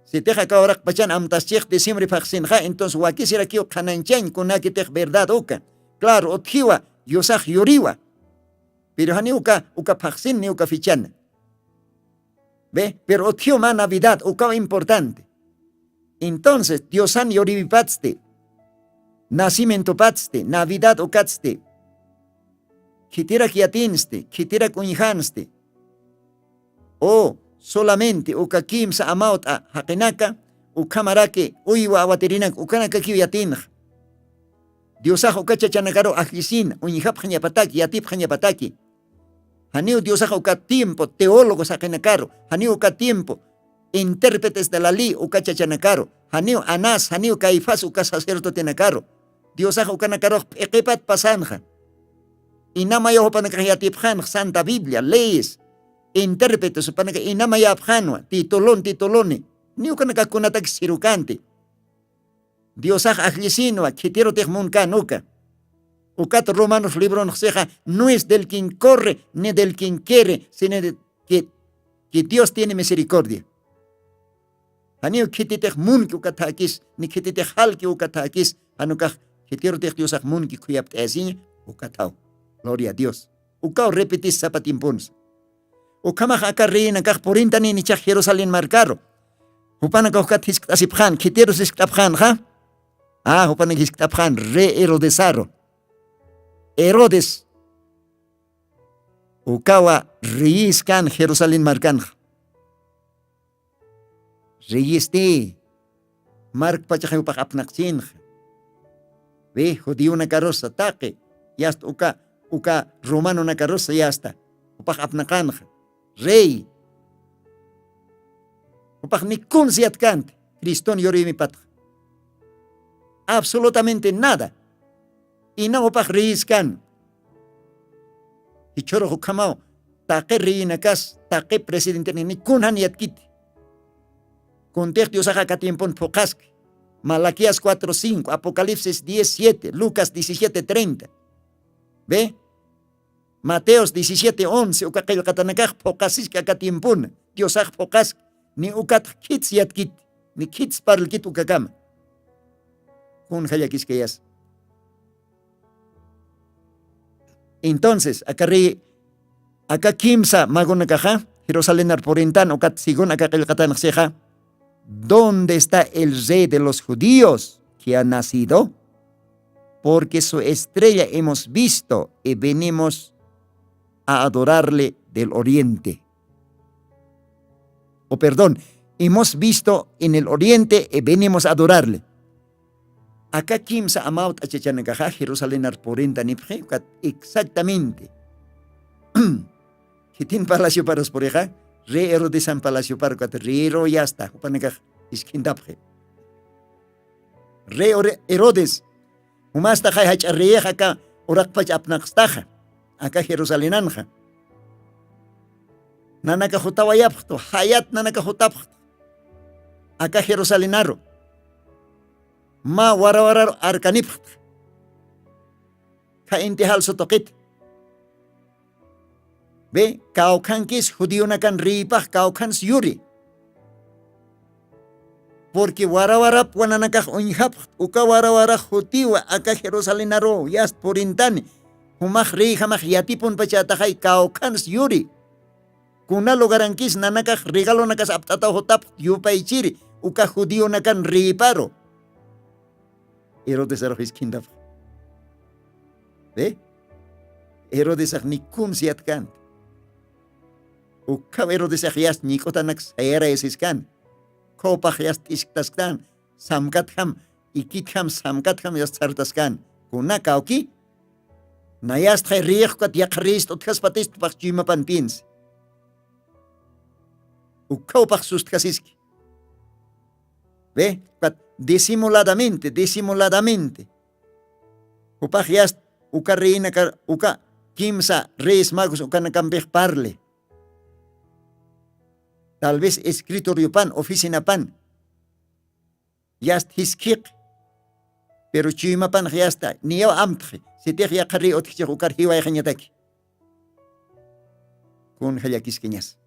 sitix aka uraqpachan amtaschix diciembre phaxsinxa entonces wakisirakiw qhanañchañ kunakitix verdad uka. Claro utjiwa yusax yuriwa. Pero janiw uka uka phaxsin ni uka fichana. Be pero utjiw mä navidad ukaw importante. Entonces diosan yuriwipatsti, nacimientopatsti navidad ukatsti, khitirak yatinsti khitirak uñjansti. O solamente uka kimsa amawt'a jaqinaka ukhamaraki uywa awatirinak ukanakakiw yatinxa. Diosax uka chachanakaru ajllisina uñjapxañapataki yatipxañapataki. Janiw diosax uka tiempo teólogos jaqinakaru, janiw uka tiempo intérpretes de la ley uka chachanakaru, janiw anás janiw caifás uka sacerdotenakaru. Diosax ukanakarux p'iqipat pasanxa. Inamayaw jupanakax yatipxanx santa biblia leyes intérpretes jupanaka inamayapxanwa titulun tituluni. Ni ukanakakunatak sirukanti. Diosax ajllisinwa khitirutix munkan uka. Ukat romanos libronxsixa no es del quien corre ni del quien quiere sino de que, que dios tiene misericordia. Janiw khititix munki uka thäkis ni khititix jalki uka thäkis, janukax khitirutix diosax munki khuyapt'ayasiña. Uka thaw. Gloria a dios. Ukaw repetis sapa tiemponsa. Ukhamax aka reyinakax purintaninichax jerusalén markaru. Jupanakax ukat jiskt'asipxan khitirus jiskt'apxanxa. A jupanak jiskt'apxan rey herodesaru. Herodes ukawa reyis kan jerusalén markanxa. Reyisti markpachaxa jupax apnaqchinxa. Wi judionakarusa taqi yasta uka uka romanonakarusa yasta jupax apnaqanxa. Rey jupax ni kunsi yatkanti criston yuruymi patxa. Absolutamente nada. Ina jupax reyis kan. Jichhurux ukhamaw taqi reyinakas taqi presidentenak ni kun jan yatkiti. Kuntix diosax aka tiempon phuqhaski. Malaquías cuatro cinco, apocalipsis diez siete, lucas diecisiete treinta. Ve, mateos diecisiete once uka qillqatanakax phuqhasiski aka tiempona. Diosax phuqhaski. Ni ukatx khits yatkiti ni khits parlkiti ukakama. Kunja llakiskayasa. Entonces aka rey aka kimsa magonakaxa jerusalenar purintan ukat según aka qillqatanxsixa, dónde está el rey de los judíos que ha nacido? Porque su estrella hemos visto y venimos a adorarle del oriente. O perdón, hemos visto en el oriente y venimos a adorarle. Aka kimsa amawt'a chachanakaxa jerusalenar purinta nipxi ukat exactamente. Khitin palacioparus purixa rey herodesan palaciopar ukat reyru yasta jupanakax iskhintapxi. Rey herodes jumastaxay jach'a reyix aka uraqpach apnaqstaxa aka jerusalenanxa. Nanaka jutawayapxtu, jayat nanaka jutapxtu. Aka jerusalinaru mä warawararu arkanipxta. Kha inti jalsu tuqita. Be, kawkhankis judionakan riypax kawkhans yuri. Purqui warawarap wananakax uñjapxt uka warawarax jutiwa aka jerusalinaru yast purintani. Jumax riyjamax yatipun pachataxay kawkhans yuri. Kuna lugarankis nanakax regalonakas apt'ataw jutapxt yupaychiri uka judionakan riyparu. Herodesarux iskhintapxa. Be, herodesax nikun siyatkanti. Ukhaw herodesax yast ñik'utanak sayarayasiskani. Khopax yast t'isktasktani. Samkatjam, ikitjam samkatjam yast sartaskani. Kuna kawki? Nayastxay riyixkat yaqha riyist'utjaspatistpax chuymapan pinsi. Ukhawpax sustkasiski. Ve, ukat disimuladamente disimuladamente. Jupax yast uka reyinaka uka kimsa reyes magos ukanakampix parli. Tal vez escritoriopan oficinapan yast jiskhiq. Pero chuymapanx yasta niyaw amtxi sitix yaqha riy utjchix ukar jiwayxañataki. Kunja llakiskañas?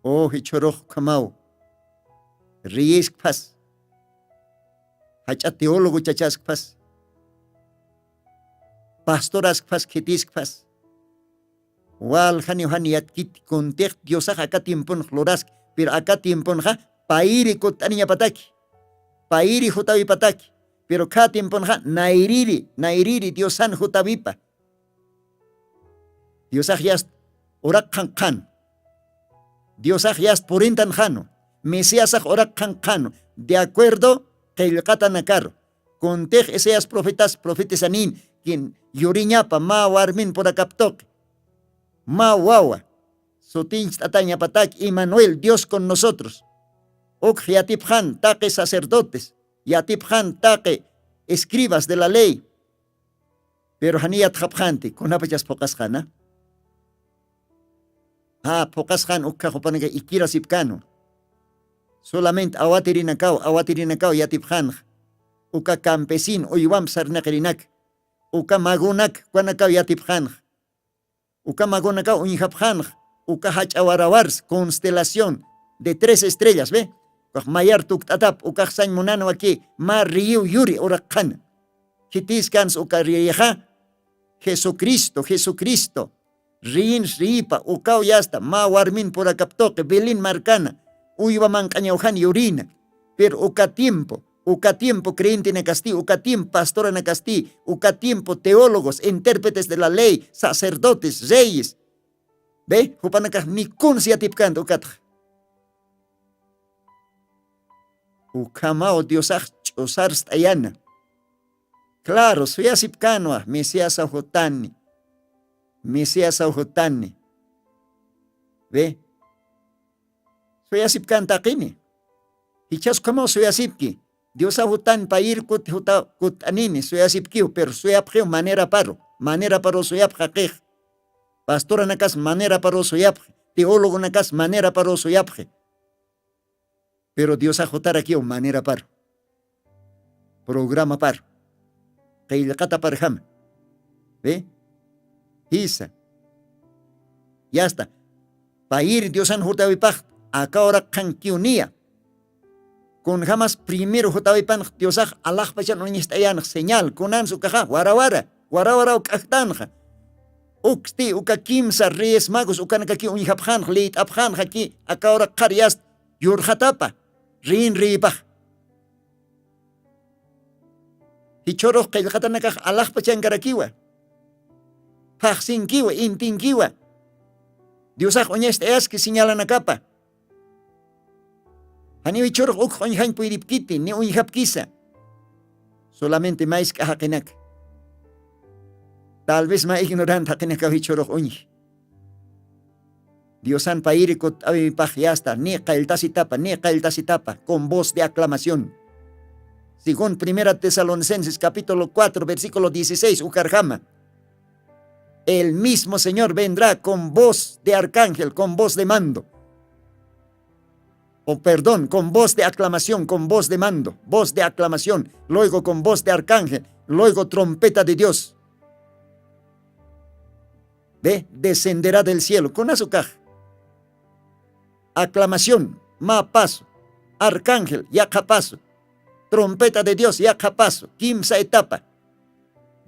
O jichhurux ukhamaw. Riyiskphas jach'a teólogo chachaskphas pastoraskphas khitiskphas. Waljaniw jan yatkiti kuntix diosax aka tiemponx luraski. Pero aka tiemponxa payiri kutt'aniñapataki. Payiri jutawipataki. Pero kha tiemponxa nayriri nayriri diosan jutawipa. Diosax yast uraq qhanqxanu. Diosax yast purintan janu. Mesiasax uraq qhanqxanu. De acuerdo qillqatanakaru. Kuntix isaías profetas profetisanin kin yuriñapa mä warmin purakaptuqi. Mä wawa sutincht'atañapatak emanuel dios con nosotros. Ukx yatipxan taqi sacerdotes yatipxan taqi escribas de la ley. Pero jani yatxapxanti kunapachas phuqasqana. Jä phuqasqan ukkhax upanaka ikirasipkanu. Solament awatirinakaw awatirinakaw yatipxanxa. Uka campesino uywamp sarnaqirinak uka magunak ukanakaw yatipxanxa. Uka magunakaw uñjapxanx uka jach'a warawars constelación de tres estrellas ve. Ukax mayar tukt'atap ukax sañ munanwaki mä riyiw yuri uraqxana. Khitiskans uka riyixa? Jesucristo jesucristo. Riyins riyipa ukaw yasta mä warmin purakaptuqi belén markana uywa manq'añawjan yurina. Pero uka tiempo uka tiempo creyentenakasti uka tiempo pastoranakasti uka tiempo teólogos intérpretes de la ley sacerdotes reyes. Be jupanakax nikuns yatipkanta ukatxa. Ukhamaw diosax ch'usarst'ayana. Claro suyasipkanwa mesiasaw jutani. Mesiasaw jutani. Be suyasipkantaqini. Jichhas ukhamaw suyasipki. Diosaw jutan payir kuti juta kutt'anini suyasipkiw pero suyapxiw maneraparu. Maneraparu suyapxaqix. Pastoranakas maneraparu suyapxi. Teologonakas maneraparu suyapxi. Pero diosax jutarakiw maneraparu. Programaparu qillqataparjama. Be jisa. Yasta payir diosan jutawipaxt. Aka uraqxankiw niya. Kunjamas primero jutawipanx diosax alaxpachan uñist'ayanx señal kunans ukaxa warawara warawaraw k'ajtanxa. Uksti uka kimsa reyes magos ukanakakiw uñjapxanx liyt'apxanxaki aka uraqxar yast yurxatapa. Riyin riyipax. Jichhurux qillqatanakax alaxpachankarakiwa. Phaxsinkiwa intinkiwa. Diosax uñast'ayaski señalanakapa. Janiw jichhurux ukx uñjañ puyripkiti ni uñjapkisa. Solamente maysk'a jaqinaka. Tal vez mä ignorant jaqinakaw jichhurux uñji. Diosan payiri kutt'awipax yasta ni qalltasitapa ni qalltasitapa con voz de aclamación. Según primera tesalonicenses capítulo cuatro versículo dieciséis ukarjama. El mismo Señor vendrá con voz de arcángel, con voz de mando. O perdón, con voz de aclamación, con voz de mando, voz de aclamación, luego con voz de arcángel, luego trompeta de Dios. ¿Ve? Descenderá del cielo. Con azukaj. Aclamación, mä paso. Arcángel, yaqha paso. Trompeta de Dios, yaqha paso. Kimsa etapa.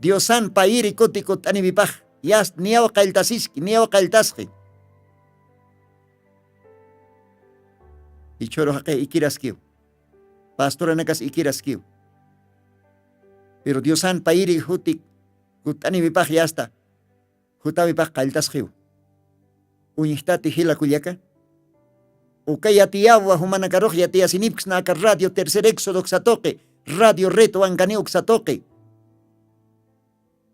Diosan payiri kuti kut'aniwipax. Yast niyaw qalltasiski, niyaw qalltasqi. Ichhuru jaqi ikiraskiw. Pastoranakas ikiraskiw. Pero Diosan payiri juti kut'aniwipax yasta. Jutawipax qalltasqiw. Uñjtati jila kullaka. Uka yatiyawa jumanakarux yatiyasinipksna aka radio tercer éxodo uksatuqi, radio red wankani uksatuqi.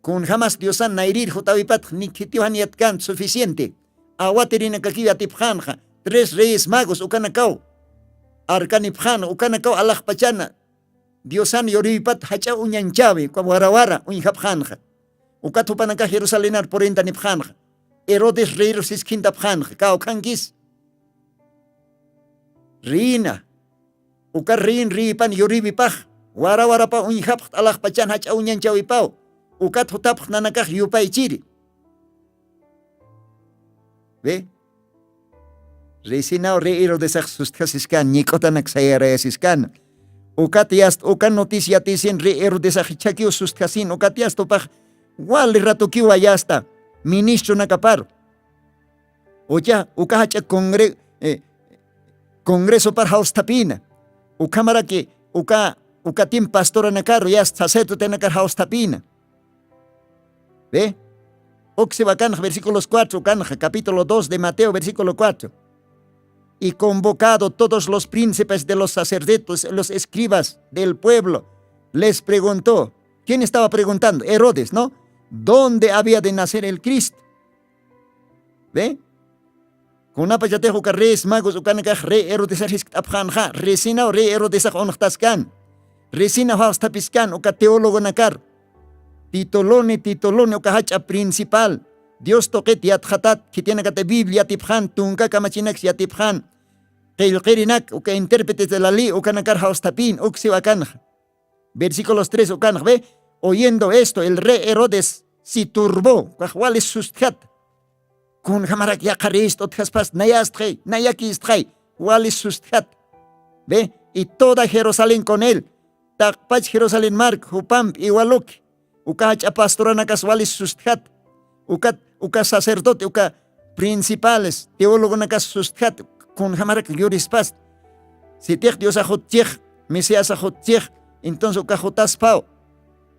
Kunjamas diosan nayrir jutawipatx ni khitiw jan yatkant suficiente. Awatirinakakiw yatipxanxa, tres reyes magos ukanakaw, arkanipxan ukanakaw alaxpachana. Diosan yuriwipat jach'a uñanchawi uka warawara uñjapxanxa. Ukat jupanakax jerusalenar purintanipxanxa. Herodes reyru siskhintapxanxa kawkhankis. Rïna. Uka rïn rïpan yuriwipax wara warapa uñjapxt alaxpachan jach'a uñanchawipaw. Ukat jutapxt nanakax yupaychiri. Ve. Risinaw rey herodesax sustjasiskan ñik'utanak sayarayasiskan. Ukat yast uka noticia tisin rey herodesax ichhakiw sustjasin ukat yast upax wali ratukiwa yasta ministronakapar. Ucha uka jach'a congre congresopar jawsthapïna. Ukhamaraki uka ukatim pastoranakaru yast sacerdotenakar jawsthapïna. Ve. Uksiwa kanxa versículos cuatro kanxa capítulo dos de mateo versículo cuatro. Y convocado todos los príncipes de los sacerdotes los escribas del pueblo, les preguntó. ¿Quién estaba preguntando? Herodes, ¿no? ¿Dónde había de nacer el cristo? Ve. Kunapachatix uka reyes magos ukanakax rey herodesar jiskt'apxanxa risinaw rey herodesax unxtaskan. Risinaw jawsthapiskan uka teologonakar. Tituluni tituluni uka jach'a principal dios tuqit yatxatat khitinakata biblia yatipxan tunka kamachinaks yatipxan. Qillqirinak uka intérpretes de la ley ukanakar jawsthapin uksiwa kanxa. Versículos tres ukanx ve. Oyendo esto el rey herodes si turbó ukax wali sustjat. Kunjamarak yaqha reyist'utjaspast nayastxay nayakistxay wali sustjat. Ve. Y toda jerusalén con él. Taqpach jerusalén mark jupamp iwaluki. Uka jach'a pastoranakas wali sustjat. Ukat uka sacerdote uka principales teologonakas sustjat. Kunjamarak yurispast. Sitix diosax jutchix mesiasax jutchix. Entonces uka jutaspaw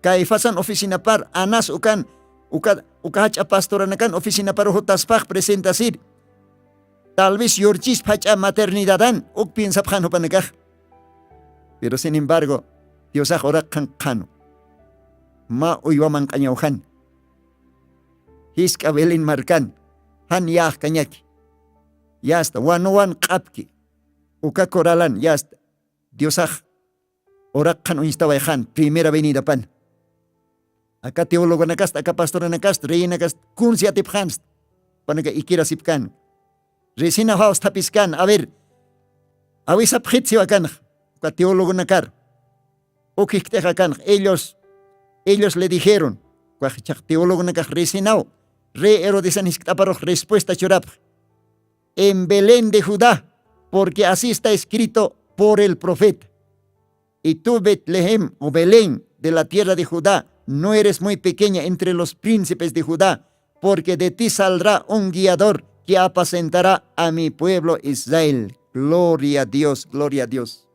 caifasan oficinapar anas ukan uka uka jach'a pastoranakan oficinaparu jutaspax presentasir. Tal vez yurchispa jach'a maternidadan uk piensapxan jupanakax. Pero sin embargo diosax uraqxan qhanu mä uywaman q'añawjan. Jisk'a belén markan jan yäxkañaki. Yasta wanuwan q'apki. Uka coralan yasta diosax uraqxan uñstawayxan primera venidapan. Aka teologonakast aka pastoranakast reyinakast kunsi atipxanst. Panaka ikirasipkan. Risina jawsthapiskan a ver. Awisapxitsiwakanx uka teologonakar. Ukhikt'ixa kanx ellos ellos le dijeron. Ukax ichhaq teologonakax risinaw rey herodesan jiskt'aparux respuesta churapx. En belén de judá, porque así está escrito por el profeta. Y tú betlehem o belén de la tierra de judá, no eres muy pequeña entre los príncipes de judá, porque de ti saldrá un guiador que apacentará a mi pueblo israel. Gloria a dios gloria a dios.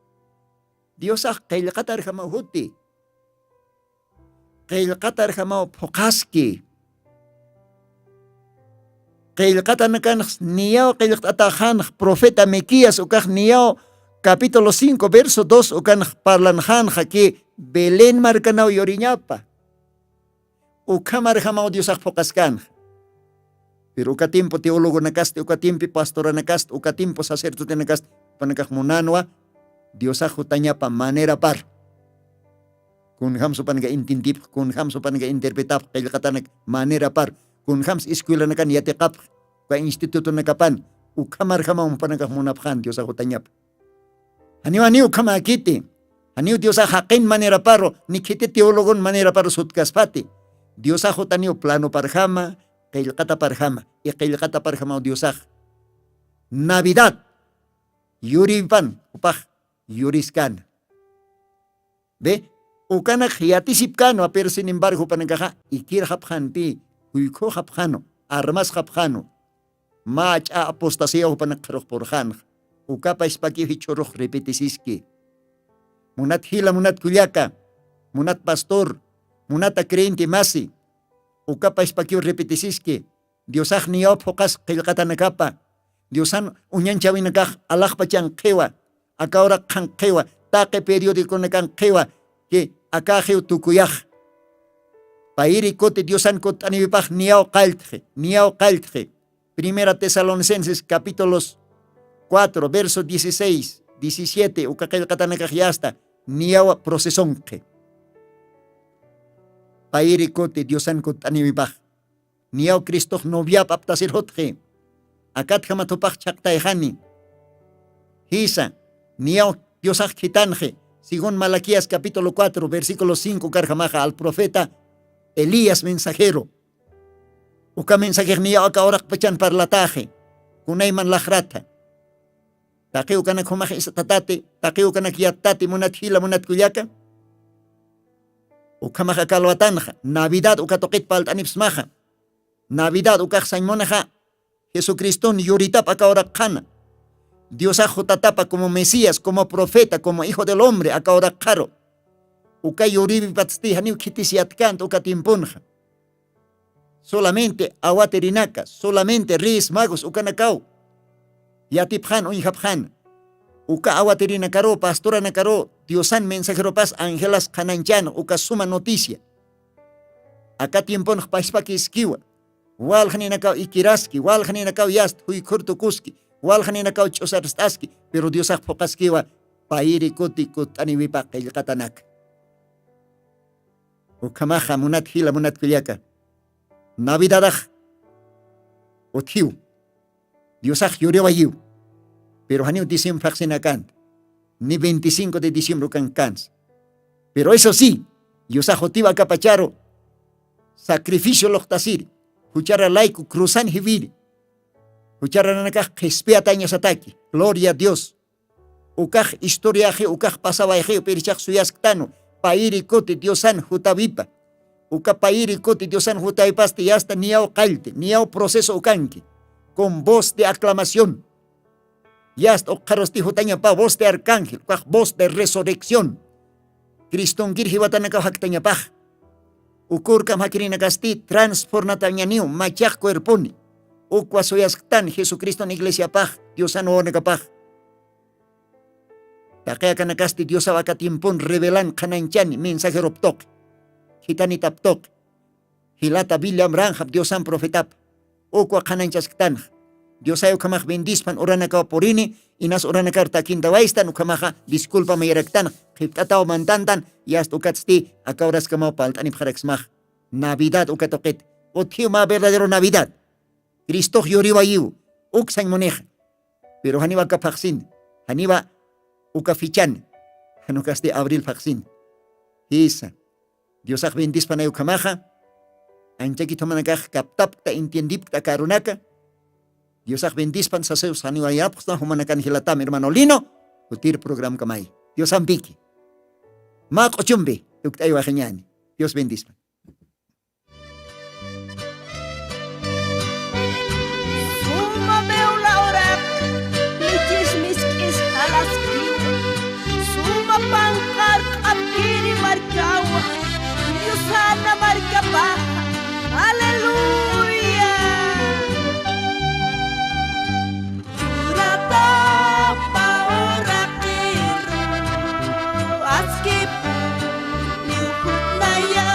Diosax qillqatarjamaw juti. Qillqatarjamaw phuqhaski. Qillqatanakanx niyaw qillqt'ataxanx profeta miquías ukax niyaw capítulo cinco verso dos ukanx parlanxanxaki belén markanaw yuriñapa. Ukhamarjamaw diosax phuqaskanxa. Pero uka tiempo teologonakasti uka tiempi pastoranakasti uka tiempo sacerdotenakasti jupanakax munanwa diosax jutañapa manerapar. Kunjam supanaka intintipx kunjam supanaka interpretapx qillqatanak manerapar. Kunjams escuelanakan yatiqapx, uka institutonakapan, ukhamarjamaw jupanakax munapxän Diosax jutañapa. Janiw, janiw ukhamäkiti. Janiw Diosax jaqin maneraparu, ni khiti teologon maneraparu sutkaspati. Diosax jutaniw planoparjama, qillqataparjama, y qillqataparjamaw Diosax Navidad yuripan jupax yuriskana. Ve, ukanak yatisipkänwa, pero sin embargo jupanakaxa ikirxapxänti, juykhuxapxänwa, armasxapxänwa. Mä ch'a apostasiyaw jupanak qharux purxänxa. Uka pachpakiw jichhürux repetisiski. Munat jila, munat kullaka, munat pastor, munata creyente masi, uka pachpakiw repetisiski. Diosax niyaw phuqas qillqatanakapa. Diosan uñanchäwinakax alaxpachan qhiwa, aka uraq qhan qhiwa, taqi periodiconakan qhiwa, que akaxiw tukuyax. Payri kuti Diosan kutt'aniwipax niyaw qalltxi, niyaw qalltxi. Primera Tesalonicenses capítulos cuatro, verso dieciséis, diecisiete, uka qillqatanakax yasta niyaw procesonqi. Payri kuti Diosan kutt'aniwipax. Niyaw Cristox noviap aptasir jutxi. Akatjamat jupax chhaqtayxani. Jisa, niyaw Diosax khitanxi. Según Malaquías capítulo cuatro, versículo cinco karjamaxa al profeta Elías mensajero. Uka mensajex niyaw aka uraqpachan parlataxi. Kunayman laxratha. Taqi ukanak jumax isatati, taqi ukanak yattati, munat jila, munat kullaka. Ukhamax aka alwatanxa, Navidad uka tuqit palt'anipsmaxa. Navidad ukax sañ munixa, Jesucriston yuritap aka uraq qhana. Diosax jutatapa como Mesías, como profeta, como Hijo del Hombre aka uraq qharu. Uka yuriwipatsti janiw khitis yatkänti uka tiemponxa. Solamente awatirinaka, solamente Reyes Magos ukanakaw yatipxän, uñjapxän. Uka awatirinakaru, pastoranakaru, Diosan mensajeropas angelas qhanañchänx uka suma noticia. Aka tiemponx pachpakiskiwa. Walja ninakaw ikiraski, walja ninakaw yast juykhur tukuski, walja ninakaw ch'usarst'aski, pero Diosax phuqaskiwa, payri kuti kutt'aniwipa qillqatanaka. Ukhamaxa munat jila, munat kullaka, Navidadax utjiw, Diosax yuriwayiw, pero janiw diciembre phaxsinakänti, ni veinticinco de diciembre ukan kansa. Pero eso sí, Diosax jutiw aka pacharu sacrificio luqtasiri, juchara layku cruzan jiwiri, jucharanakax qhispiyatañasataki. Gloria a Dios. Ukax historiaxi, ukax pasawayxi, pero ichax suyasktanwa, payri kuti Diosan jutawipa. Uka payri kuti Diosan jutawipasti yasta niyaw qallti, niyaw proceso ukanki, con voz de aclamación. Yasta ukxarusti jutañapa voz de arcángel, ukax voz de resurrección. Cristonkir jiwatanakaw jaktañapax. Ukurkam jakirinakasti transformatañaniw machax cuerponi. Ukwa suyasktan Jesucriston iglesiapax, Diosan wawanakapax. Taqi akanakasti Diosaw aka tiempon revelan qhanañchani mensajeroptuqi, khitanitaptuqi. Jilata William Branham Diosan profetapa. Ukwa qhanañchasktanxa. Diosay ukhamax bendispan uranakaw purini, inas uranakar takintawaystan ukhamaxa disculpa mayaraktanxa, qhipt'ataw mantantan, yast ukatsti aka uraskamaw palt'anipxaraksmaxa. Navidad uka tuqit. Utjiw mä verdadero Navidad. Cristox yuriwayiw, uk sañ munixa. Pero janiwa aka phaxsin, janiwa uka fichan, janukasti abril phaxsin. Jisa. Diosax bendispanay ukhamaxa, anchakit jumanakax kaptapkta, entiendipkta aka arunaka. Diosax bendispan sasewsa janiwa yapxsna jumanakan jilatam hermano Lino, jutir programkamay. Diosampiki. Mä q'uchumpi, tukt'aywaxiñani. Dios bendispan. Suma mew la uraq, michis misk'is jalaskiwa. Suma panqar q'apiri markawa, Diosana markapaxa. Aleluya. Churatapa uraqiru, askipuniw jutnaya.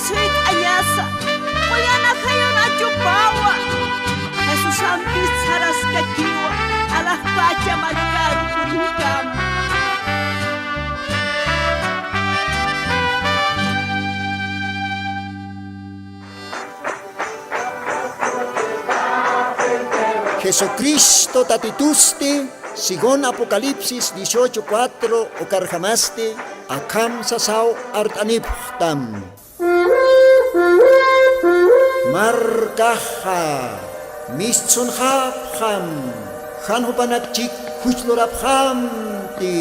Chayt'añasa, qullana jayun achupawa, Jesusampis saraskakiwa, alaxpacha markaru purinkama. Jesucristo Tatitusti, según Apocalipsis dieciocho cuatro ukarjamasti, akham sasaw art'anipxtam. Markaxa mistsunxapxam, jan jupanak chik juchlurapxamti.